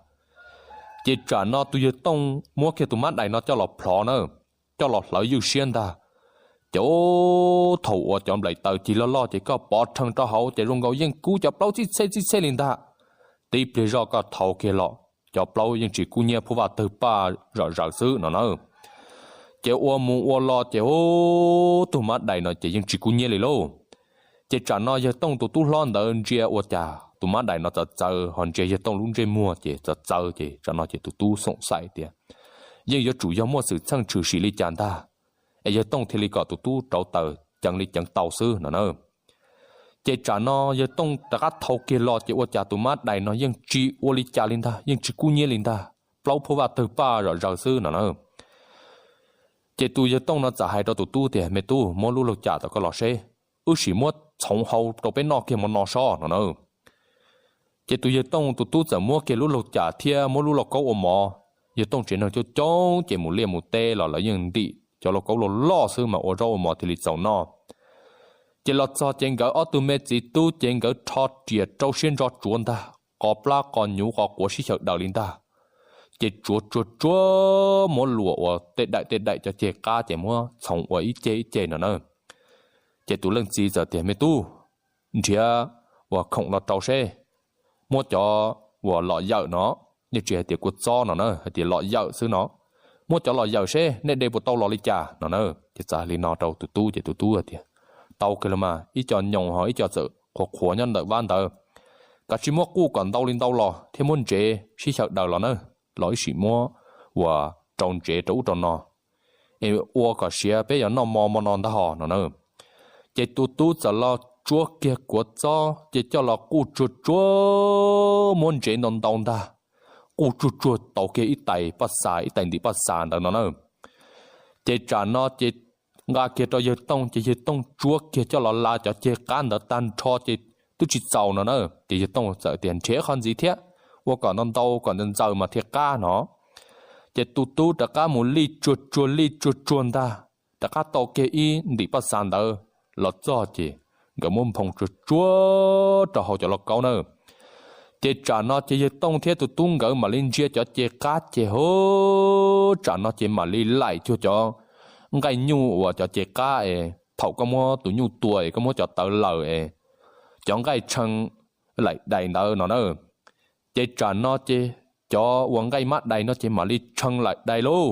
Ces tsam no tus yawg Tooj muab kiag tus mab dais no coj los plhov na, coj los hlawv ywj siab ntag. Ces thaum uas cov nplaim taws cig loj loj ces koj pov rhees rau hauv ces zoo nkaus yeej kub cov plaub txij txhej txij txhej li ntag. Tib pliag zoj koj thau kiag los cov plaub yeej tsis kub nyiab phuj vaj tawg paj zom zaws xwb no na. Ces ua mus ua los ces tus mab dais no ces yeej tsis kub nyiab li lauj. Ces tsam no yawg Tooj tus tub hlob ntawd ntsia ua cas tus mab dais no txawv txawv ho ntsia yawg Tooj lub ntsej muag ces txawv txawv ces tsam no ces tus tub xoom xaim tias yeej yuav tsum yog muaj xwm txheej tshwm sim li cas ntag, es yawg Tooj thiaj li kom tus tub rauv taws ceev li ceev tau xwb no na. Ces tsam no yawg Tooj rov qab thau kiag los ces ua cas tus mab dais no yeej tsis ua li cas li ntag, yeej tsis kub nyiab li ntag, plaub phuj vaj tawg paj zom zaws xwb no na. Ces tus yawg Tooj no txawm hais rau tus tub tias, Me tub, muab lub laug cam tom koj los seb, wb sim muab txhoov hau rau peb noj kiag mo no sob no na. Ces tus yawg Tooj tus tub txawm muab kiag lub laug cam thiab muab lub lauj kaub ua mov. Yawg Tooj tsev neeg coob coob ces mus liaj mus teb los lawv yeej ntim cov lauj kaub loj loj xwb mas ua zaub ua mov thiaj li txaus noj. Ces los txog ces nkawd ob tug me txiv tub ces nkawd rho riam rau siab ntso tsuav ntag, qos plab qos nyuv qos quav sib xyaw daws li ntag. Ces tsuav tsuag tsuag muab luas ua tej daim tej daim cov ceg qab ces muab txhoov ua ib ceg ib ceg no na. Ces tus leej txiv txawm tias, Me tub, nrhiav uas khoom los rau seb, muab cov uas lom yawm no, yeej tsis hais tias kua txob no na, hais tias lom yawm xwb no, muab cov lom yawm seb nej de puas tau los li cas no na. Ces txawm hais li no rau tus tub ces tus tub tias, Tau kiag los mas, ib co nyoos ho ib co txawm qhuav qhuav nyob ntawm vaj ntawd, kav tsij muab quj kom ntau li ntau los thiab muab ntsev sib xyaw daws los na, los ib sim muab uas rau ntsev rau ub rau no es ua kom siav peb yuav noj mo mo no ntag hos no na. Ces tus tub txawm los tsuav kiag kua txob ces coj los quj tsuag tsuag muab ntsev ntau ntau ntag, quj tsuag tsuag tau kiag ib tais paj xas ib tais ntim paj xas ntawd no na. Ces tsam no ces nqa kiag rau yawg Tooj ces yawg Tooj tsuav kiag coj los la cov ceg qab ntawd tag nrho ces twb tsis txaus no na. Ces yawg Tooj txawm tias, Nrhiav qhov ntxiv thiab, ua kom ntau ntau kom ntxaws ntxaws mas thiaj qab no. Ces tus tub rov qab mus lij tsuag tsuag lij tsuag tsuag ntag, rov qab tau kiag ib ntim paj xas ntawd los txog ces nkawd muab nphoo tsuag tsuag rau hauv cov lauj kaub na. Ces tsam no ces yawg Tooj thiab tus tub nkawd mam li ntsia cov ceg qab ces hu, tsam no ces mam li laim cuag cov nqaij nyuj uas cov ceg qab es thaum koj muab tus nyuj tua es koj muab cov tawv laws es cov nqaij tshee laim dais ntawd no na. Ces tsam no ces cov uas nqaij mab dais no ces mam li tshee laim dais lauj.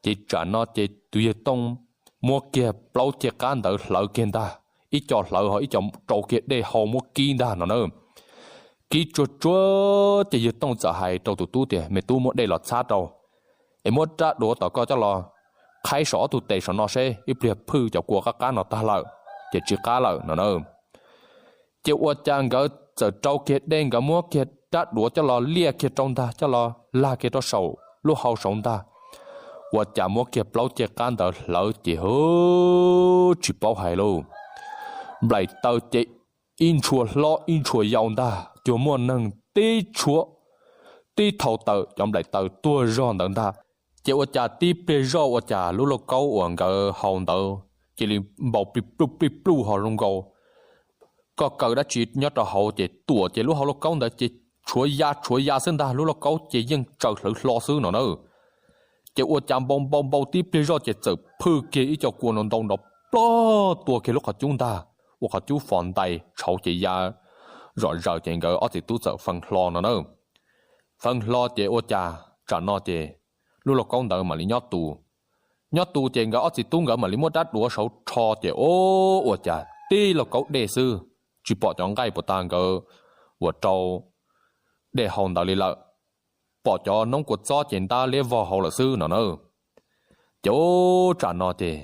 Ces tsam no ces tus yawg Tooj muab kiag plaub ceg qab ntawd hlawv kiag ntag, ib co hlawv ho ib co rau kiag dej hau muab kib ntag no na. Kib tsuag tsuag ces yawg Tooj txawm hais rau tus tub tias, Me tub, muab dej los txhab rau, es muab rab duav tom koj coj los qhaib saum ob tug tes saum no seb, ib pliag phwj cov kua qab qab no tag lawm ces tsis qab lawm no na. Ces ua cas nkawd txawm rau kiag dej, nkawd muab kiag rab duav coj los liaj kiag rau ntag, coj los lag kiag rau saum lub hau saud ntag. Ua cas muab kiag plaub ceg qab ntawd hlawv ces hu, tsis paub hais lauj, nplaim taws ces ib ntshua hlob ib ntshua yau ntag, cuag muaj neeg tib tshuab tib thau tawm cov nplaim taws tuag zog ntawd ntag. Ces ua cas tib pliag zoj ua cas lub lauj kaub uas nkawd hau ntawd cia li npau plig pluj plig pluj ho zoo nkaus koj kaw dab tsi nyob rau hauv ces tuam ces lub hauv lauj kaub ntawd ces tshuav ya tshuav ya xwb ntag, lub lauj kaub ces yeej tsaws hlawv hlo xwb no na. Ces ua cas npau npau npau tib pliag zoj ces txawm phwj kiag ib co kua no ntau nrov plog tua kiag lub qhov cub ntag, ua qhov cub fos ntais tshauv ces ya zom zaws ces nkawd ob txiv tub txawm feeb hlo no na. Feeb hlo ces ua cas tsam no ces lub lauj kaub ntawd mam li nyob tus. Nyob tus ces nkawd ob txiv tub nkawd mam li muab rab duav saud rho ces o, ua cas tib lauj kaub dej xwb, tsis pom cov nqaij puas tag nkawd uas rau dej hau ntawd li lawm, pom cov noob kua txob ces ntab liab vog hauv lawm xwb no na. Ces o, tsam no ces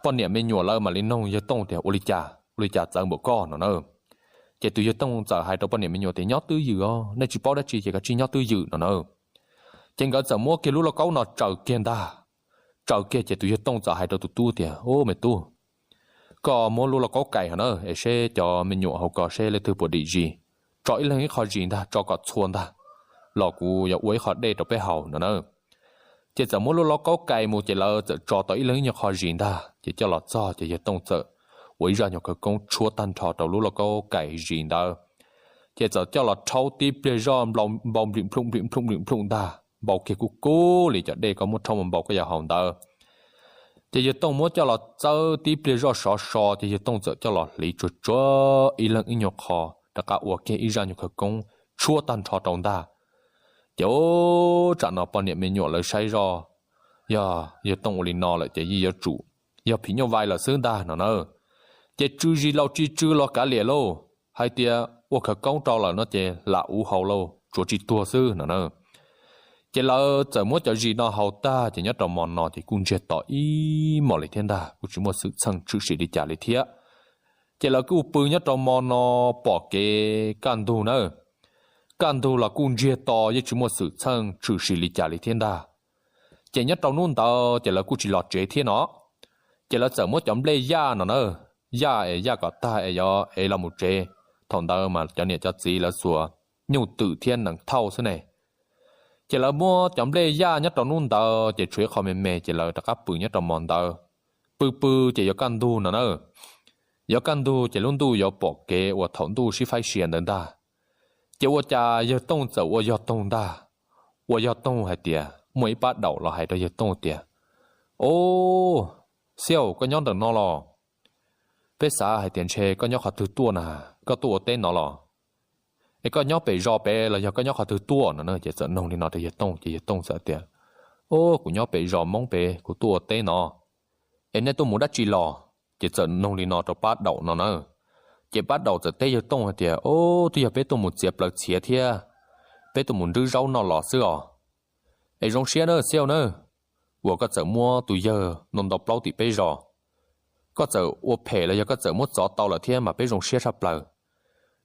poj niam me nyuam lawv mam li noog yawg Tooj tias, Ua li cas, ua li cas txawv npaum koj no na? Ces tus yawg Tooj txawm hais rau poj niam me nyuam tias, Nyob twj ywm os, nej tsis paub dab tsi ces kav tsij nyob twj ywm no na. Ces nkawd txawm muab kiag lub lauj kaub no tsaws kiag ntag. Tsaws kiag ces tus yawg Tooj txawm hais rau tus tub tias, Ub, me tub, koj muab lub lauj kaub kais hauv na, es seb cov me nyuam hauv ko seb leej twg puas dim zis, tso ib leeg ib qho zis ntag, tso kom txhua ntag, los kuv yuav ua ib qho dej rau peb haus no na. Ces txawm muab lub lauj kaub kais mus ces lawv txawm tso tau ib leeg ib nyuag qho zis ntag, ces coj los txog ces yawg Tooj txawm ua ib zaj nyuag khawv koob tshuab tag nrho rau lub lauj kaub kais zis ntawd. Ces txawm coj los rhaub tib pliag zoj npau nplim nplhooj nplim nplhooj nplim nplhooj ntag, npau kiag kub kub li cov dej koj muab rhaub mus npau koj yuav haus ntawd. Ces yawg Tooj muab coj los txawb tib pliag zoj sov so ces yawg Tooj txawm coj los hliv tsuag tsuag ib leeg ib nyuag qho, rov qab ua kiag ib zaj nyuag khawv koob tshuab tag nrho rau ntag. Ces ub, tsam no poj niam me nyuam lawv saib zoj, yog yawg Tooj ua li no lawm ces yeej yuav tsum yog phim nyuj vais lawm xwb ntag no na. Ces tsw zis laus tsis tsw los kav liam lauj, hais tias ua khawv koob rau lawm no ces lam uv haus lauj, tsuav tsis tuag xwb no na. Ces lawv txawm muab cov zis no haus tag ces nyob rau mo no ces kuj ntsiag to ib hmos li thiab ntag, kuj tsis muaj xwm txheej tshwm sim li cas li thiab. Ces lawv kuj pw nyob rau mo no pom kev kaj ntug na, kaj ntug los kuj ntsiag to yeej tsis muaj xwm txheej tshwm sim li cas li thiab ntag. Ces nyob rau hnub ntawd ces lawv kuj tsis los tsev thiab no, ces lawv txawm muab cov nplej yaj no na, yaj es yaj kom tag es yuav ev los mus tsev. Thaum ntawd mas cov niam cov txiv lawv xuas nyuj twm thiab nees thauj xwb ne. Ces lawv muab cov nplej yaj nyob rau hnub ntawd ces tshuav ib qho me me ces lawv rov qab pw nyob rau hmo ntawd. Pw pw ces yuav kaj ntug no na, yuav kaj ntug ces lub ntuj yuav pom kev uas thaum ntuj sib faib sia ntawd ntag. Ces ua cas yawg Tooj txawm ua yog toog ntag, ua yog toog hais tias muaj ib pab daum los hais rau yawg Tooj tias, Au, Xiauj, koj nyob ntawm no los? Peb xav hais tias ntshe koj nyob qhov twg tuaj na, koj tuaj ua teb no los? Es koj nyob pem zos pem los yog koj nyob qhov twg tuaj no? Ces txawm noog li no rau yawg Tooj ces yawg Tooj txawm tias, Au, kuv nyob pem zos Hmoob pem, kuv tuaj ua teb no. Es nej tuaj mus dab tsi los? Ces txawm noog li no rau pab daum no na. Ces pab daum txawm teb yawg Tooj hais tias, Au, twb yog peb tuaj mus txiav plaws txhiav thiab peb tuaj mus nrwb zaub noj los xwb os. Es zoo siab na Xiauj na, uas koj txawm muab tus yawg no ntaus plaub tim peb zos. Koj txawm ua phem los yog koj txawm muab txov tau lawm thiab mas peb zoo siab tshaj plaws.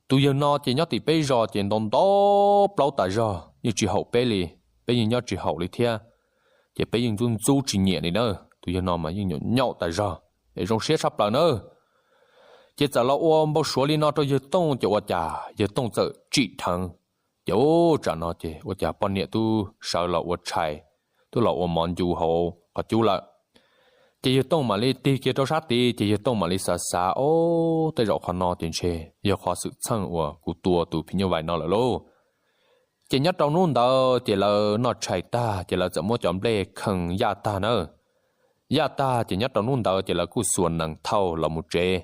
Tus yawg no ces nyob tim peb zos ces ntaus ntaus plaub tas zog yeej tsis haum peb li, peb yeej nyob tsis haum li thiab. Ces peb yeej ntxub ntxub tsis nyiam li na, tus yawg no mas yeej nyaum nyaum tas zog, es zoo siab tshaj plaws na. Ces txawm los ua npau suav li no rau yawg Tooj ces ua cas yawg Tooj txawm tsim dheev. Ces ua tsam no ces ua cas poj niam twb sawv los ua tshais, twb los ua mov ncu hauv qhov cub lawm. Ces yawg Tooj mam li tig kiag rau sab tid ces yawg Tooj mam li xav xav, Au, tej zaum qhov no ces ntshe yog qhov xwm txheej uas kuv tua tus phim nyuj vais no lawm lauj. Ces nyob rau hnub ntawd ces lawv noj tshais tag ces lawv txawm muab cov nplej khee yaj tag na. Yaj tag ces nyob rau hnub ntawd ces lawv kuj xuas nees thauj los mus tsev.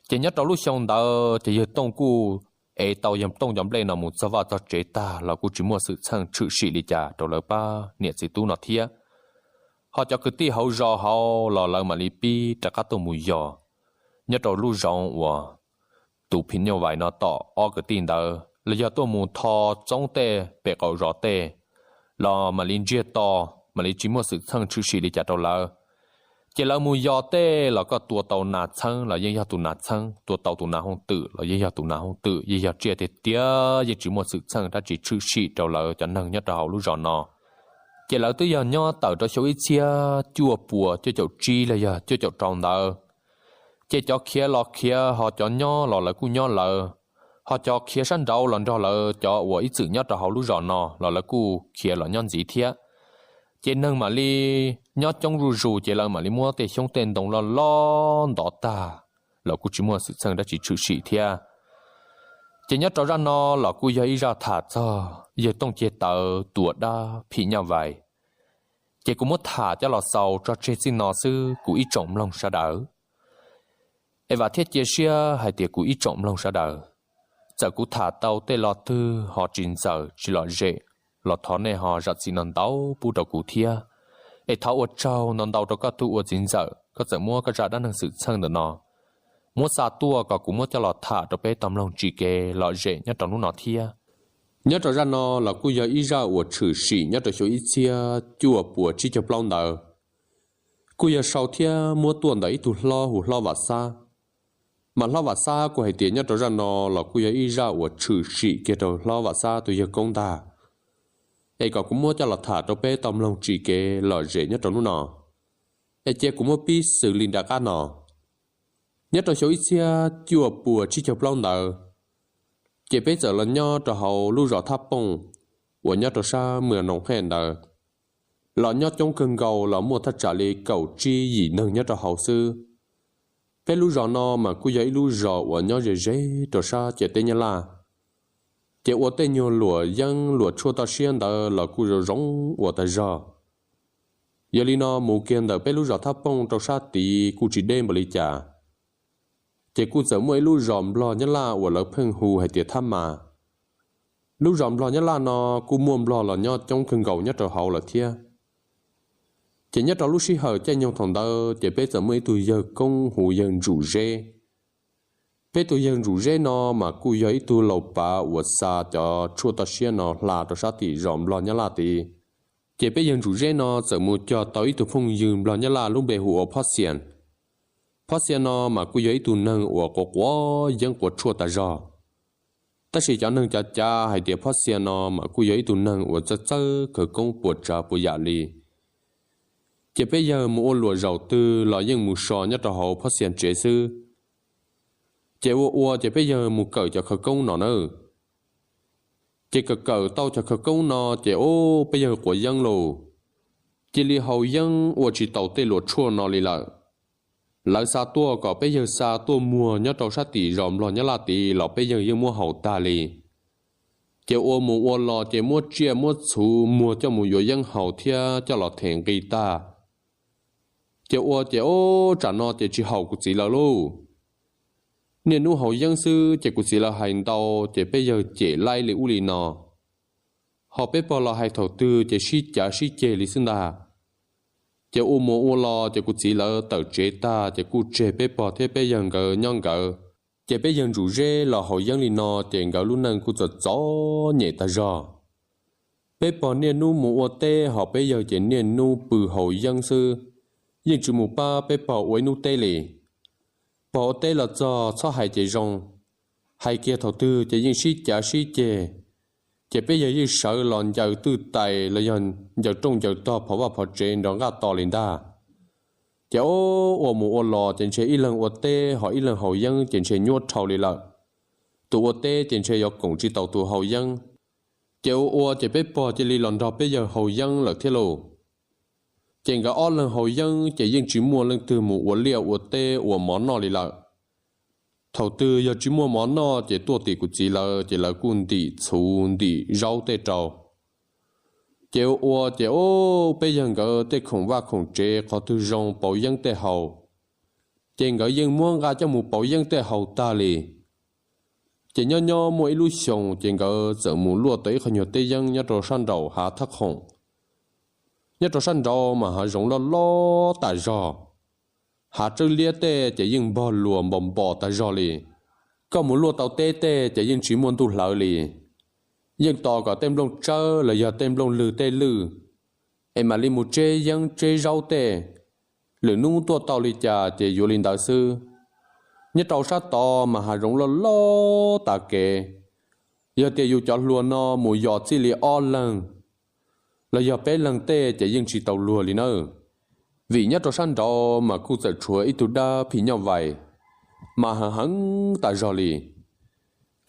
Ces nyob rau lub xyoo ntawd ces yawg Tooj kuj ev tau yawg Tooj cov nplej no mus txog vaj txog tsev tag los kuj tsis muaj xwm txheej tshwm sim li cas rau lawv pab niam txiv tub no thiab. Ho cov kwv tij hauv zos hauv los lawv mam li pib rov qab tuaj mus yos nyob rau lub zoov uas tus phim nyuj vais no tom ob kwv tij ntawd, los yog tuaj mus tho txoob tej pem qaum zos tej, los mam li ntsiag to, mam li tsis muaj xwm txheej tshwm sim li cas rau lawv. Ces lawv mus yos tej los koj tua tau nas txheeb los yeej yog tus nas txheeb, tua tau tus nas hooj twm los yeej yog tus nas hooj twm, yeej yog tsiaj tiag tiag, yeej tsis muaj xwm txheej dab tsi tshwm sim rau lawv cov neeg nyob rau hauv lub zos no. Ces lawv twb yog nyob tawm rau xyoo ib txhiab cuaj puas cuaj caum tsib los yog cuaj caum rau ntawd. Ces cov khiav los khiav, ho cov nyob los lawv kuj nyob lawv, ho cov khiav sab nraud los nrog lawv cov uas ib txwm nyob rau hauv lub zos no los lawv kuj khiav los nyob ntxiv thiab. Ces neeg mam li nyob coob zuj zus, ces lawv mam li muab tej xyoob tej ntoo loj loj ntov tag los kuj tsis muaj xwm txheej dab tsi tshwm sim thiab. Ces nyob rau zaj no los kuj yog ib zaj tham txog yawg Tooj Ceg Tawv tua dab phim nyuj vais. Ces kuv muab tham coj los xaus tso tseg txij no xwb kuv ib tsoom mloog sawv daws. Es vam thiab cia siab hais tias kuv ib tsoom mloog sawv daws, txawm kuv tham tau tej lo twg ho tsis ntxaws tsis lom zem los thov nej ho zam txim no ntau pub rau kuv thiab. Es thov ua tsaug no ntau rau koj tus ua txiv ntxawm, koj txawm muab koj zaj dab neeg xwm txheej ntawm no muab xa tuaj kom kuv muab coj los tham rau peb tau mloog tsim kev lom zem nyob rau hnub no thiab. Nyob rau zaj no los kuj yog ib zaj uas tshwm sim nyob rau xyoo ib txhiab cuaj puas tsib caug plaub ntawd. Kuj yog sau thiab muab tuaj ntawm ib tug hlob hu hlob Vam Xab. Mas hlob Vam Xab kuj hais tias nyob rau zaj no los kuj yog ib zaj uas tshwm sim kiag rau hlob Vam Xab tus yawg koob ntag. Es kom kuv muab coj los tham rau peb tau mloog tsim kev lom zem nyob rau hnub no. Es cia kuv muab pib xws li nram qab no. Nyob rau xyoo ib txhiab cuaj puas tsib caug plaub ntawd, ces peb txawm los nyob rau hauv lub zos Thab Pooj uas nyob rau sab Mws Noo Hej ntawd. Los nyob coob kawg nkaus los muaj thaj tsam li kaum tsib yim neeg nyob rau hauv xwb. Peb lub zos no mas kuj yog ib lub zos uas nyob ze ze rau sab ciam teb Nyab Laj. Ces ua tej nyuag luam yeeb luam tshuaj toj siab ntawd los kuj zoo zoo ua tag zog. Yog li no mus kiag ntawm peb lub zos Thab Pooj rau sab tid kuj tsis deb npaum li cas. Ces kuj txawm muaj ib lub zos Nplog Nyab Laj uas lawv pheej hu hais tias Thab Mas. Lub zos Nplog Nyab Laj no kuj muaj Nplog los nyob coob kawg nkaus nyob rau hauv lawm thiab. Ces nyob rau lub sij hawm caij nyoog thaum ntawd ces peb txawm muaj ib tug yawg koob hu yawg Ntsuj Zeb. Peb tus yawg Ntsuj Zeb no mas kuj yog ib tug laus pav uas xa cov tshuaj toj siab no hla rau sab tim zos Nplog Nyab Laj tid. Ces peb yawg Ntsuj Zeb no txawm mus cog tau ib tug phooj ywg Nplog Nyab Laj lub npe hu ua Phob Xias. Phob Xias no mas kuj yog ib tug neeg uas quav quav yeeb quav tshuaj tas zog. Tab sis cov neeg cav cav hais tias Phob Xias no mas kuj yog ib tug neeg uas txawj txawj khawv koob puas tsav puas yam li. Ces peb yawg mus ua luam zaum twg los yeej mus so nyob rau hauv phab xias tsev xwb. Ces ua ua ces peb yawg mus kawm cov khawv koob no nawb. Ces kawm kawm tau cov khawv koob no ces ub peb yawg quav yeeb lauj, cia li haus yeeb ua tsis taus tej luam tshuaj no li lawm. Lawv xa tuaj kom peb yawg xa tuaj muag nyob rau sab tim zos Nplog Nyab Laj tid los peb yawg yeej muab haus tag li. Ces ua mus ua los ces muab tsiaj muab txhuv muag coj mus yuav yeeb haus thiab coj los them nqi tag. Ces ua ces ub tsam no ces tsis haum kuv txiv lawv lauj. Niaj hnub haus yeeb xwb ces kuv txiv lawv hais ntau, ces peb yawg cem laib li ub li no. Ho peb pog los hais thaum twg ces sib cav sib ceg li xwb ntag. Ces ua mus ua los ces kuv txiv lawv tawm tsev tag ces kuj tseg peb pog thiab peb yawg nkawd nyob nkawd. Ces peb yawg ntsuj zeb los haus yeeb li no ces nkawd lub neej kuj txom txom nyem tag zog. Peb pog niaj hnub mus ua teb ho peb yawg ces niaj hnub pw haus yeeb xwb, yeej tsis mus pab peb pog ua ib hnub teb li. Pog ua teb los txog txhob hais ces zoo, hais kiag thaum twg ces yeej sib cav sib ceg. Ces peb yawg yeej sawv los ncaws twj tais los yog ncaws rooj ncaws tog phov vaj phov tsev nrov nqaj to li ntag. Ces ub ua mus ua los ces ntshe ib leeg ua teb ho ib leeg haus yeeb ces ntshe nyuaj dhau li lawm. Tus ua teb ces ntshe yuav koom tsis tau tus haus yeeb. Ces ua ua ces peb pog cia li los nrog peb yawg haus yeeb lawm thiab lauj. Ces nkawd ob leeg haus yeeb ces yeej tsis muaj leej twg mus ua liaj ua teb ua mov noj li lawm. Thaum twg yog tsis muaj mov noj ces tuaj tim kuv txiv lawv ces lawv kuj ntim txhuv ntim zaub tej rau. Ces ua ua ces ub peb yawg nkawd tej khoom vaj khoom tsev qhov twg zoo pauv yeeb tej haus, ces nkawd yeej muab nqa coj mus pauv yeeb tej haus tag li. Ces nyob nyob muaj ib lub xyoos ces nkawd txawm mus luaj tau ib qho nyuag teb yeeb nyob rau sab nraum hav thaj khoom. Nyob rau sab nraud mas hav zoov loj loj tas zog, hav tsawb liab tej ces yeej npog luas npos npos tas zog li. Koj mus luaj tau teb tej ces yeej tsis muaj ntuj hlawv li, yeej tos kom tej nplooj tsawb los yog tej nplooj lwg tej lwj, es mam li mus tseb yeeb tseb zaub tej. Lwm hnub tuaj tau li cas ces yuav li ntawd xwb. Nyob rau sab tod mas hav zoov loj loj tas kev, yog tias yus cov hluas no mus yos txij li ob leeg los yog peb leeg tej ces yeej tsis tau luag li nawb. Vim nyob rau sab nraud mas kuj txawm tshuav ib tug dab phim nyuj vais mas heev heev tas zog li.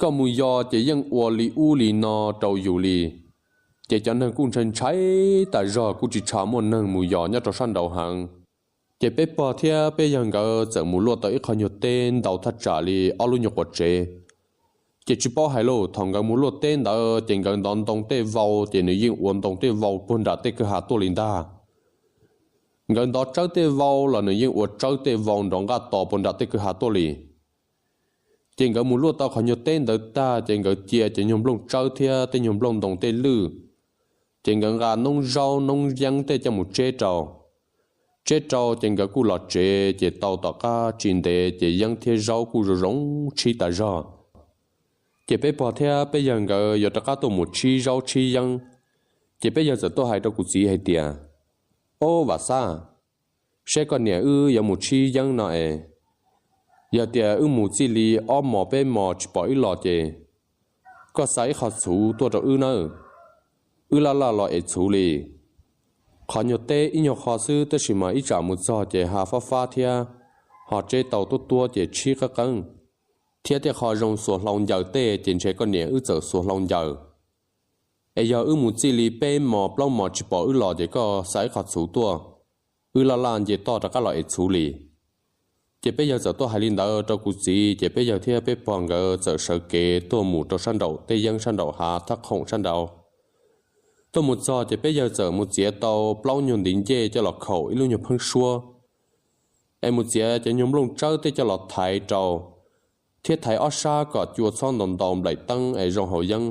Koj mus yos ces yeej ua li ub li no rau yus li, ces cov neeg kuj ntshai ntshai tas zog kuj tsis tshua muaj neeg mus yos nyob rau sab nraud heev. Ces peb pog thiab peb yawg nkawd txawm mus luaj tau ib qho nyuag teb ntau thaj tsam li ob lub nyuag quav tsev. Ces tsis paub hais lauj, thaum nkawd mus luaj teb ntawd ces nkawd ntov ntoo tej vau ces nws yeej ua ntoo tej vau puag nram tej kwj ha tuaj li ntag. Nkawd ntov tsawb tej vau los nws yeej ua tsawb tej vau nrov nqaj to puag nram tej kwj ha tuaj li. Ces nkawd mus luaj tau qhov nyuag teb ntawd tag ces nkawd cia cov nyuag nplooj tsawb thiab tej nyuag nplooj ntoo tej lwj, ces nkawd nqa noob zaub noob yeeb tej coj mus tseb rau. Tseb rau ces nkawd kuj los tsev, ces tau tom qab tsis ntev ces yeeb thiab zaub kuj zoo zoo tshib tas zog. Ces peb pog thiab peb yawg nkawd yuav rov qab tuaj mus tshib zaub tshib yeeb, ces peb yawg txawm tuaj hais rau kuv txiv hais tias, Ob Vam Xab, saib koj niam wb yuav mus tshib yeeb no es, yog tias wb mus txij li ob mos peb mos tsis pom wb los ces koj xa ib qho txhuv tuaj rau wb nawb, wb laj laj los ev txhuv li. Qhov nyuag teb ib nyuag qho xwb tab sis mas ib tsam mus txog ces hav fab fab thiab, ho tseb tau tuab tuab ces tshib qeeb qeeb, thiab tej qho zoo xuas hlau ncaws tej ces ntshe koj niam wb txawm xuas hlau ncaws. Es yog wb mus txij li peb mos plaub mos tsis pom wb los ces koj xa ib qho txhuv tuaj, wb laj laj nce toj rov qab los ev txhuv li. Ces peb yawg txawm tuaj hais li ntawd rau kuv txiv ces peb yawg thiab peb pog nkawd txawm sawv kev tuaj mus rau sab nraum tej yeeb sab nraum hav thaj khoom sab nraud. Tuaj mus txog ces peb yawg txawm mus txiav tau plaub nyuag ntiv ncej coj los khaum ib lub nyuag pheeb suab, es mus txiav cov nyuag nplooj tsawb tej coj los thaiv rau, thiab thaiv ob sab kom cua txhob ntau ntau nplaim teeb es zoo haus yeeb.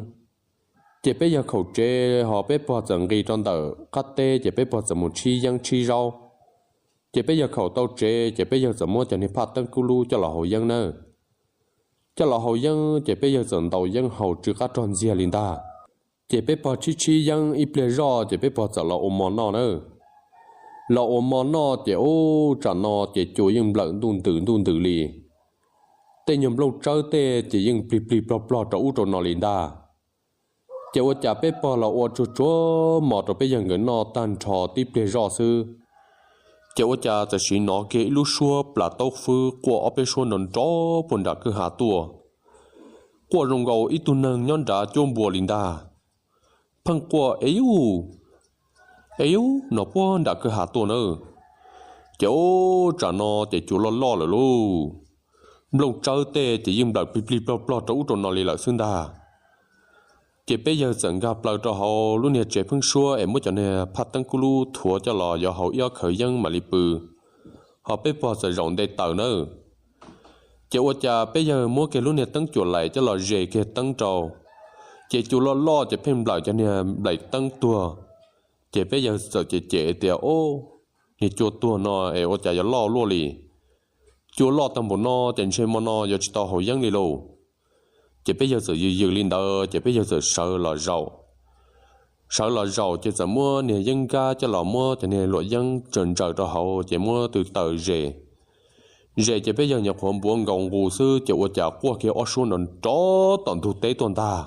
Ces peb yawg khaum tsev ho peb pog txawm nqis rau ntawm qab teb ces peb pog txawm mus tshib yeeb tshib zaub. Ces peb yawg khaum tau tsev ces peb yawg txawm muab cov niag phaj teeb kub lub coj los haus yeeb nawb. Coj los haus yeeb ces peb yawg txawm ntaus yeeb haus tsw qab rog ntxiag li ntag. Ces peb pog tshib tshib yeeb ib pliag zoj ces peb pog txawm los ua mov noj nawb. Los ua mov noj ces ub tsam no ces cua yeej nplawm ntuj ntws ntuj ntws li. Tej nyuag nplooj tsawb tej ces yeej plig plig plog plog rau ub rau no li ntag. Ces ua cas peb pog los ua tsuag tsuag mov rau peb yawg nkawd noj tag nrho tib pliag zoj xwb, Ces ua cas txawm sim hnov kiag ib lub suab plas taub fwb quaj ob peb suab nrov nrov puag nram kwj ha tuaj, quaj zoo nkaus ib tug neeg nyob nrad cuab npua li ntag. Pheej quaj e yub, e yub no puag nram kwj ha tuaj na. Ces ub, tsam no ces cua loj loj lawm lauj, nplooj tsawb tej ces yeej nplawm plig plig plog plog rau ub rau no li lawm xwb ntag. Ces peb yawg txawm nkag plaws rau hauv lub niag tsev pheeb suab es muab cov niag phaj teeb kub lub thuav coj los yuav hauv ib ob khawv yeeb mam li pw, ho peb pog txawm zaum nte taws nawb. Ces ua cas peb yawg muab kiag lub niag teeb cuam laim coj los zes kiag teeb rau, ces cua loj loj ces pheej nplawm cov niag nplaim teeb tuag. Ces peb yawg txawm cem cem tias, Ob, niag cua tuag no es ua cas yuav loj luaj li? Cua loj tag npaum no ces ntshe mo no yuav tsis tau haus yeeb li lauj. Ces peb yawg txawm yws yws li ntawd ces peb yawg txawm sawv los zaum. Sawv los zaum ces txawm muab niag yeeb nkab coj los muab cov niag luam yeeb tsaws ntsaws rau hauv ces muab tw taws zes. Zes ces peb yawg nyuam qhuav npuav nkaus nqus xwb ces ua cas quaj kiag ob suab nrov nrov tom ntug teb tuaj ntag.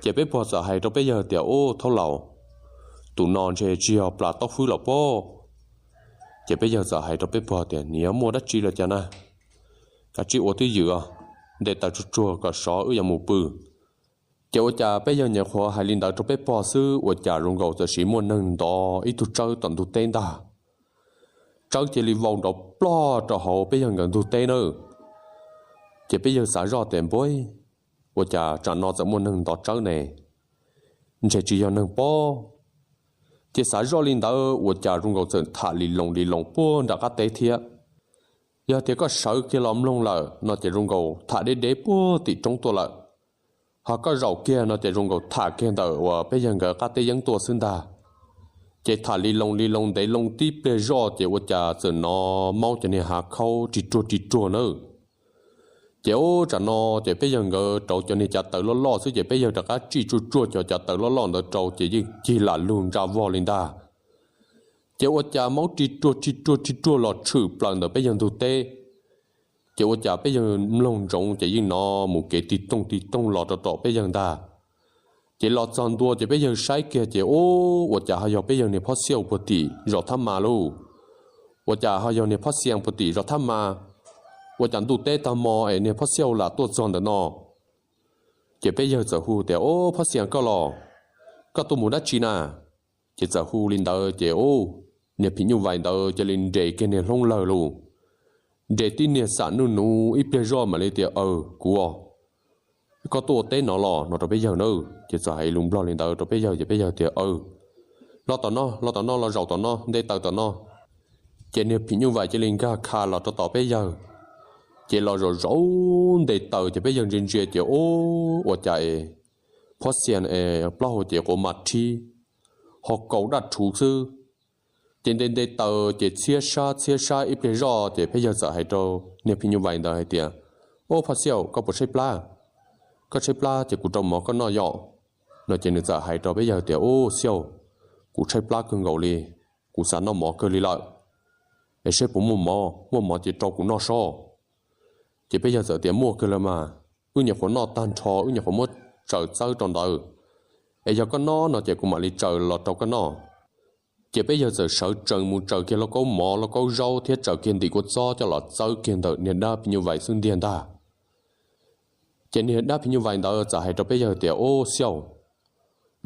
Ces peb pog txawm hais rau peb yawg tias, Ub, thaub laus, tus no ntshe tsis yog plas taub fwb los pob. Ces peb yawg txawm hais rau peb pog tias, Nws yuav muaj dab tsi los cas na? Kav tsij ua twj ywm os, nte taws tsuag tsuag kom sov wb yuav mus pw. Ces ua cas peb yawg nyuam qhuav hais li ntawd rau peb pog xwb ua cas zoo nkaus txawm sim muaj neeg ntov ib tug tsawb tom ntug teb ntag. Tsawb cia li vau nrov plog rau hauv peb yawg nkawd ntug teb nawb. Ces peb yawg xav zoj tias, Npawg, ua cas tsam no txawm muaj neeg ntov tsawb ne? Ntshe tsis yog neeg pob. Ces xav zoj li ntawd ua cas zoo nkaus txawm tham li loo li loo puag nram qab teb thiab. Yog tias koj sawv kiag los mloog lawm no ces zoo nkaus tham deb deb puag tim roob tuaj lawm. Ho koj zaum kiag no ces zoo nkaus tham kiag ntawm uas peb yawg nkawd qab teb yeeb tuaj xwb ntag. Ces tham li loo li loo ntev loo tib pliag zoj ces ua cas txawm hnov maub cov niag hav khaub ris ruag ris ruag nawb. Ces ub, tsam no ces peb yawg nkawd rauv cov niag cav taws loj loj xwb ces peb yawg rov qab tsij tsuag tsuag cov cav taws loj loj ntawd rau ces yeej cig lam lug ntsa vog li ntag. Ces ua cas maub ris ruag ris ruag ris ruag los tshwm plaws ntawm peb yawg ntug teb. Ces ua cas peb yawg mloog ntsoov ces yeej hnov mus kev tig tooj tig tooj los rau tom peb yawg ntag. Ces los txog ntua ces peb yawg saib kiag ces ub, ua cas ho yog peb yawg niag phob xiauj puag tim zos thab mas lauj. Ua cas ho yog niag phob xias puag tim zos thab mas? Ua cas ntuj teb tag hmo es niag phob xiauj lam tuaj txog ntawm no? Ces peb yawg txawm hu tias, Ob, phob xias koj los, koj tuaj mus dab tsi na? Ces txawm hu li ntawd ces ub, niag phim nyuj vais ntawd cia li nres kiag niag hloob lawg lauj. Nres tib niag xam nuj nuv ib pliag zoj mam li tias, Aw, kuv, koj tuaj ua teb no los? No rau peb yawg na. Ces txawm hais lus nplog li ntawd rau peb yawg ces peb yawg tias, Aw, los tom no, los tom no, los zaum tom no, nte taws tom no. Ces niag phim nyuj vais cia li nkag kha los rau tom peb yawg. Ces los zaum zaum nte taws ces peb yawg ntsia ntsia ces ub, ua cas es phob xias es plaub hau ces quav mas rhib, ho kaus daj rhuv xwb. Ces nte nte taws ces txhiab sab txhiab sab ib pliag zoj ces peb yawg txawm hais rau niag phim nyuj vais ntawd hais tias, Ub, phob xiauj, koj puas tshaib plab? Koj tshaib plab ces kuv rau mov koj noj yom. No ces nws txawm hais rau peb yawg tias, Ub, xiauj, kuv tshaib plab kawg nkaus li, kuv xav noj mov kawg li lawm. Es seb puas muaj mov, muaj mov ces rau kuv noj sob. Ces peb yawg txawm tias, Muaj kawg lawm mas, wb nyuam qhuav noj tag nrho, wb nyuam qhuav muab tsaws txawb rau ntawd. Es yog koj noj no ces kuv mam li tsaws los rau koj noj. Ces peb yawg txawm sawv tsees mus tsaws kiag lauj kaub mov lauj kaub zaub thiab tsaws kiag ntim kua txob coj los txawb kiag ntawm niag dab phim nyuj vais xub ntiag ntag. Ces niag dab phim nyuj vais ntawd txawm hais rau peb yawg tias, Ub, xiauj,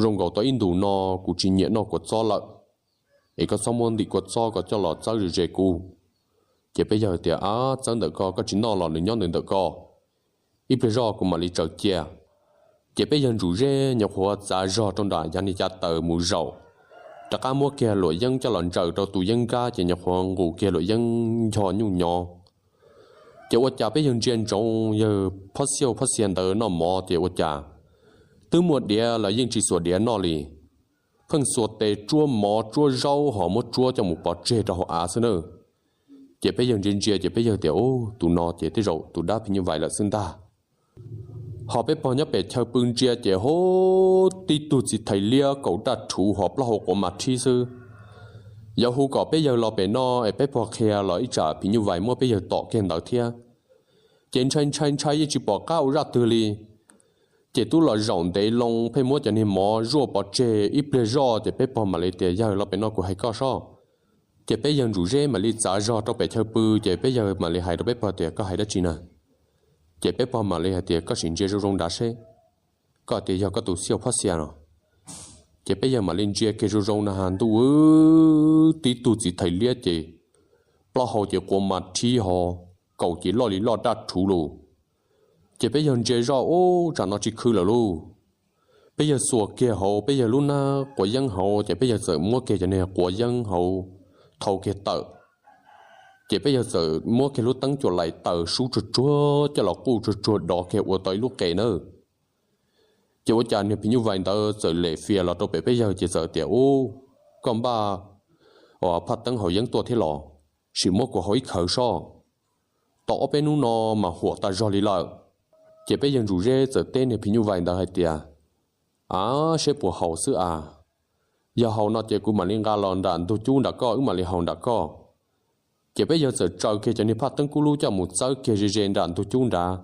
zoo nkaus tau ib ntus no kuv tsis nyiam noj kua txob lawm, es koj txhob muab ntim kua txob ko coj los txawb ze ze kuv. Ces peb yawg tias, Ab, txawb ntawm ko, koj tsis noj los nws nyob ntawm ntawm ko, ib pliag zoj kuv mam li tsaws cia. Ces peb yawg ntsum zej nyuam qhuav txav zog rau nram yav niag cav taws mus zaum, rov qab muab kiag luam yeeb coj los ntsaws rau tus yeeb nkab ces nyuam qhuav nqus kiag luam yeeb ncho nyuj nyov. Ces ua cas peb yawg ntsia ntsoov yawg phob xiauj phob xias ntawd noj mov ces ua cas twb muaj diav los yeej tsis xuas diav noj li, pheej xuas tes tsuab mov tsuab zaub ho muab tsuab coj mus pov tseg rau hauv av xwb na. Ces peb yawg ntsia ntsia ces peb yawg tias, Ub, tus no ces tej zaum tus dab phim nyuj vais lawm xwb ntag. Ho peb pog nyob pem chaw pw ntsia ces hu, tib tug txiv thais liab kaus daj rhuv ho plaub hau quav mas rhib xwb. Yuav hu kom peb yawg los pem no es peb pog qhia los ib tsam phim nyuj vais muab peb yawg tom kiag ntawd thiab. Ces ntshai ntshai ntshai yeej tsis pom qab ua zaj twg li. Ces twb los zaum ntev loo pheej muab cov niag mov zuaj pov tseg ib pliag zoj ces peb pog mam li tias, Yawg, los pem no kuv hais koj sob. Ces peb yawg Ntsuj Zeb mam li txav zog rau pem chaw pw, ces peb yawg mam li hais rau peb pog tias, Koj hais dab tsi na? Ces peb pog mam li hais tias, Koj sim ntsia zoo zoo nrad seb, koj tias yog koj tus xiaj phab xia no. Ces peb yawg mam li ntsia kiag zoo zoo na has ntuj, tib tug txiv thais liab ces plaub hau ces quav mas rhib ho, kaus ces loj li loj daj rhuv lus. Ces peb yawg ntsia zoj, Ub, tsam no tsis khwv lawm lauj. Peb yawg xuas kiag hauv peb yawg lub hnab quav yeeb hauv, ces peb yawg txawm muab kiag cov niag quav yeeb hauv thau kiag tawm. Ces peb yawg txawm muab kiag lub teeb cuam laim taws sub tsuag tsuag coj los quj tsuag tsuag dov kiag ua tau ib lub qe nawb. Ces ua cas niag phim nyuj vais ntawd txawm lem fias los rau pem peb yawg ces txawm tias, Ub, koj npaj phaj teeb haus yeeb tuaj thiab los? Sim muab kuv haus ib khawv soj. Tau ob peb hnub no mas huam tas zog li lawm. Ces peb yawg Ntsuj Zeb txawm teb niag phim nyuj vais ntawd hais tias, Av, seb puas haus xwb as. Yog haus no ces kuv mam li nqa los nram ntug cub nram koj, wb mam li haus nram koj. Ces peb yawg txawm tsaws kiag cov niag phaj teeb kub lub coj mus txawb kiag ze ze nram ntug cub nrad.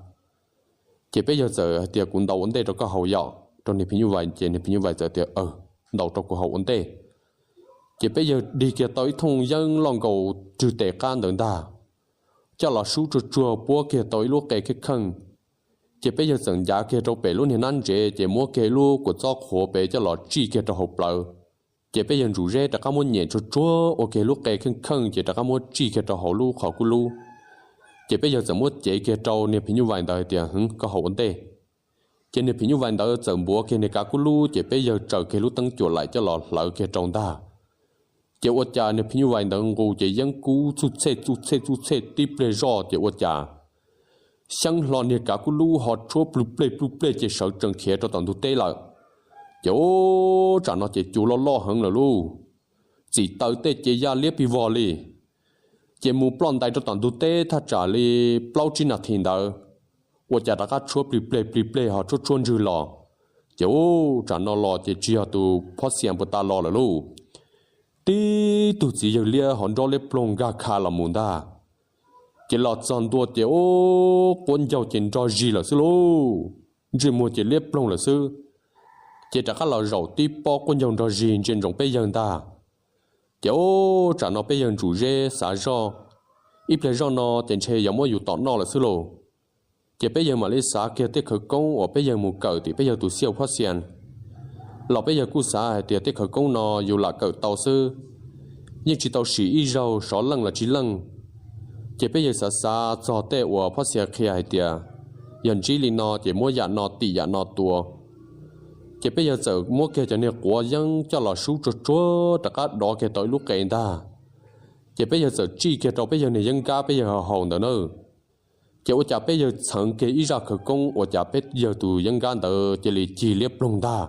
Ces peb yawg txawm hais tias, Kuv ntaus ua ntej rau koj haus yom, rau niag phim nyuj vais. Ces niag phim nyuj vais txawm tias, Aws, ntaus rau kuv haus ua ntej. Ces peb yawg dig kiag tau ib thooj yeeb loj nkaus rwg tes qab ntawd ntag, coj los sub tsuag tsuag puab kiag tau ib lub qe kheej kheej. Ces peb yawg txawm ncav kiag rau pem lub niag hnab ntsev, ces muab kiag ib lub kua txob qhuav pem coj los tsij kiag rau hauv plawv. Ces peb yawg Ntsuj Zeb rov qab muab nyem tsuag tsuag ua kiag lub qe kheej kheej, ces rov qab muab tsij kiag rau hauv lub qhov kub lub. Ces peb yawg txawm muab cev kiag rau niag phim nyuj vais ntawd hais tias, Hwv, koj haus ua ntej. Ces niag phim nyuj vais ntawd txawm npuav kiag niag kav kub lub, ces peb yawg tsaws kiag lub teeb cuam laim coj los hlawv kiag rau ntag. Ces ua cas niag phim nyuj vais ntawd nqus ces yeeb kub txuj txhej txuj txhej txuj txhej tib pliag zoj, ces ua cas xyeeb hlo niag kav kub lub ho tshuab plwg pleg plwg pleg ces sawv tsees khiav rau tom ntug teb lawm. Ces ub, tsam no ces cua loj loj heev lawm lauj. Txim taws tej ces ya liab pig vog li. Ces mus ploj ntais rau tom ntug teb thaj tsam li plaub tsib nas this ntawd, ua cas rov qab tshuab plig pleg plig pleg ho tshuab tshuab ntswg los. Ces ub, tsam no los ces tsis yog tus phob xias puag ta los lawm lauj. Tib tug txiv yawg liab ho nrov liab ploog nkag kha los mus ntag. Ces los txog ntua ces ub, quab ncaug ces nrog zig lawm xwb lauj. Ntsej muag ces liab ploog lawm xwb. Ces rov qab los zaum tib pob quab ncaug nrog zig ntsia ntsoov peb yawg ntag. Ces ub, tsam no peb yawg Ntsuj Zeb xav zoj, ib pliag zoj no ces ntshe yuav muab yus tom noj lawm xwb lauj. Ces peb yawg mam li xav kiag tej khawv koob uas peb yawg mus kawm tim peb yawg tus xiaj phob xias. Los peb yawg kuj xav hais tias tej khawv koob no yus lam kawm tau xwb, yeej tsis tau sim ib zaug sov leej los tsis leej. Ces peb yawg xav xav txog tej uas phob xias qhia hais tias yog ntsib li no ces muab yam no tim yam no tua. Ces peb yawg txawm muab kiag cov niag quav yeeb coj los sub tsuag tsuag rov qab dov kiag tau ib lub qe ntag. Ces peb yawg txawm tsij kiag rau peb yawg niag yeeb nkab peb yawg haus ntawd na. Ces ua cas peb yawg txheev kiag ib zaj khawv koob ua cas peb yawg tus yeeb nkab ntawd cia li cig liab ploog ntag.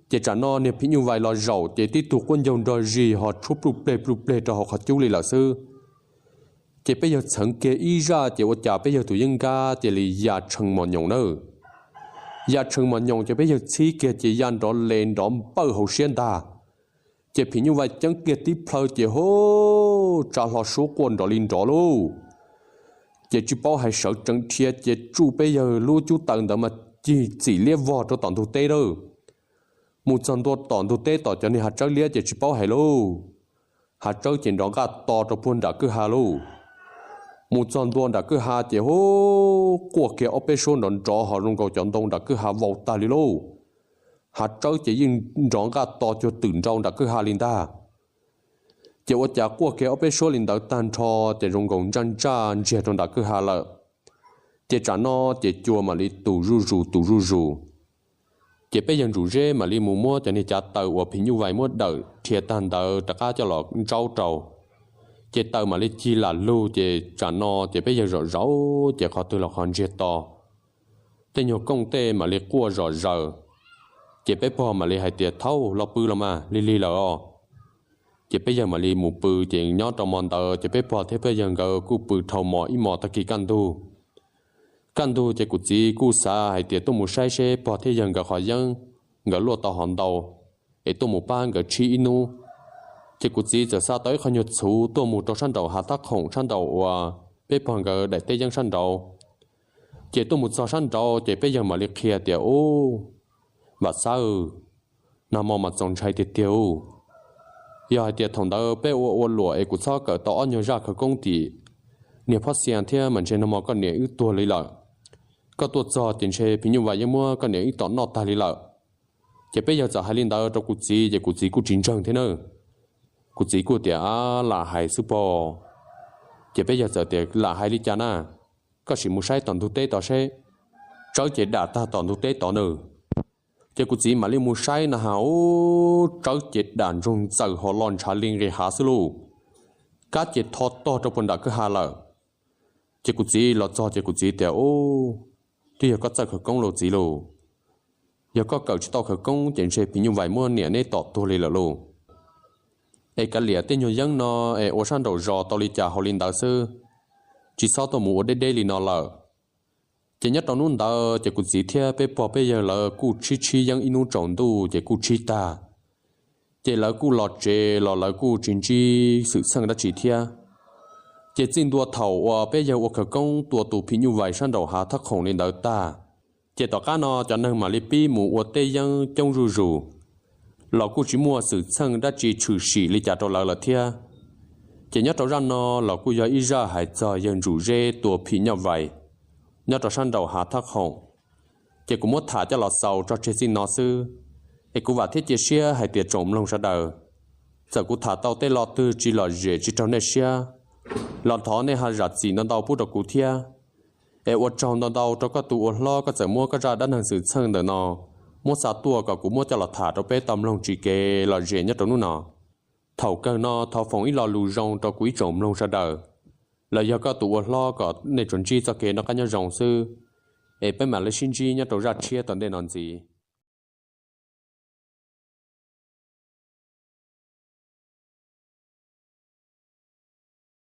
Ces tsam no niag phim nyuj vais los zaum ces tib tug quab ncaug nrog zig ho tshuab pluj pleg pluj pleg rau hauv qhov cub li lawm xwb. Ces peb yawg txheev kiag ib zaj ces ua cas peb yawg tus yeeb nkab cia li ya tshee mos nyoos na. Ya tshee mos nyoos ces peb yawg txhib kiag ces ya nrov le nrov npawj hauv siab ntag. Ces phim nyuj vais ceeb kiag tib plhaw ces hu, tsa hlo suab quaj nrov li nrov lauj. Ces tsis paub hais sawv tsees dhia ces tsuj peb yawg lub cub taws ntawd mas cig txim liab vog rau tom ntug teb lawm. Mus txog ntua tom ntug teb tom cov niag hav tsawb liab ces tsis paub hais lauj. Hav tsawb ces nrov nqaj to rau puag nram kwj ha lauj. Mus txog ntua nram kwj ha ces hu, quaj kiag ob peb suab nrov nrov ho zoo nkaus cov ntoo nram kwj ha vau tag li lauj. Hav tsawb ces yeej nrov nqaj to cuag twm nrau nram kwj ha li ntag. Ces ua cas quaj kiag ob peb suab li ntawd tag nrho ces zoo nkaus ntsaj ntsaj ntsiag rau nram kwj ha lawm. Ces tsam no ces cua mam li tus zuj zus tus zuj zus. Ces peb yawg Ntsuj Zeb mam li mus muab cov niag cav taws uas phim nyuj vais muab dawm dhia tag ntawd rov qab coj los ntsaub rau. Ces taws mam li cig lam lug ces tsam no ces peb yawg zaum zaum ces qhov twg los qhov ntsiag to. Tej nyuag kooj tej mam li quaj zom zaws. Ces peb pog mam li hais tias, Thaub, los pw los mas, lig lig lawm os. Ces peb yawg mam li mus pw ces nyob rau hmo ntawd ces peb pog thiab peb yawg nkawd kuj pw dhau hmo ib hmos tag kis kaj ntug. Kaj ntug ces kuv txiv kuj xav hais tias tuaj mus saib seb pog thiab yawg nkawd qhov yeeb nkawd luaj tau hov ntau, es tuaj mus pab nkawd tshib ib hnub. Ces kuv txiv txawm xa tau ib qho nyuag txhuv tuaj mus rau sab nraum hav thab khoom sab nraum uas peb pog nkawd daim teb yeeb sab nraud. Ces tuaj mus txog sab nraud ces peb yawg mam li qhia tias, Ub, Vam Xab, nag hmo mas txaus ntshai tiag tiag ub. Yog hais tias thaum ntawd peb ua ua luam es kuv txhob kawm tau ob nyuag zaj khawv koob tim niag phob xias thiab mas ntshe nag hmo koj niam wb tuag li lawm. Koj tuaj txog ces ntshe phim nyuj vais yeej muab koj niam wb tom noj tag li lawm. Ces peb yawg txawm hais li ntawd rau kuv txiv ces kuv txiv kuj tsis ntseeg thiab na. Kuv txiv kuj tias, A, lam hais xwb pob. Ces peb yawg txawm tias, Lam hais li cas na? Koj sim mus saib tom ntug teb tod seb. Tsawb ces dam tag tom ntug teb tod na. Ces kuv txiv mam li mus saib na has, u, tsawb ces dam ntsoog ntxaws ho los ntshav li nqis hav xwb lauj. Kab ces tho tog rau puag nram kwj ha lawm. Ces kuv txiv los txog ces kuv txiv tias, U, twb yog koj txawj khawv koob lauj txiv lauj. Yog koj kawm tsis tau khawv koob ces ntshe phim nyuj vais muab niam neb tom tuag li lawm lauj. Es kav liam tej nyuag yeeb no es ua sab nraum zos tau li cas haus li ntawd xwb, tsis txhob tuaj mus ua deb deb li no lawm. Ces nyob rau hnub ntawd ces kuv txiv thiab peb pog peb yawg lawv kuj tshib tshib yeeb ib hnub tsaus ntuj ces kuj tshib tag. Ces lawv kuj los tsev los lawv kuj tsis ntsib xwm txheej dab tsi thiab. Ces txij ntua thaum uas peb yawg ua khawv koob tua tus phim nyuj vais sab nraum hav thaj khoom li ntawd tag, ces tom qab no cov neeg mam li pib mus ua teb yeeb coob zuj zus, los kuj tsis muaj xwm txheej dab tsi tshwm sim li cas rau lawv lawm thiab. Ces nyob rau zaj no los kuj yog ib zaj hais txog yawg Ntsum Zeb tua phim nyuj vais nyob rau sab nraum hav thaj khoom. Ces kuv muab tham coj los xaus tso tseg txij no xwb, es kuv vam thiab cia siab hais tias tsoom mloog sawv daws, txawm kuv tham tau tej lo twg tsis lom zem tsis raug nej siab, los thov nej ho zam txim ntau ntau pub rau kuv thiab. Es ua tsaug ntau ntau rau koj tus ua hlob koj txawm muab koj zaj dab neeg xwm txheej ntawm no muab xa tuaj kom kuv muab coj los tham rau peb tau mloog tsis kev lom zem nyob rau hnub no. Thaum kawg no thov foom ib lo lus zoo rau kuv ib tsoom mloog sawv daws, los yog koj tus ua hlob kom nej tsuas ntsib txoj kev noj qab nyob zoo xwb, es peb mam li sib ntsib nyob rau zaj tshiab tom ntej no ntxiv.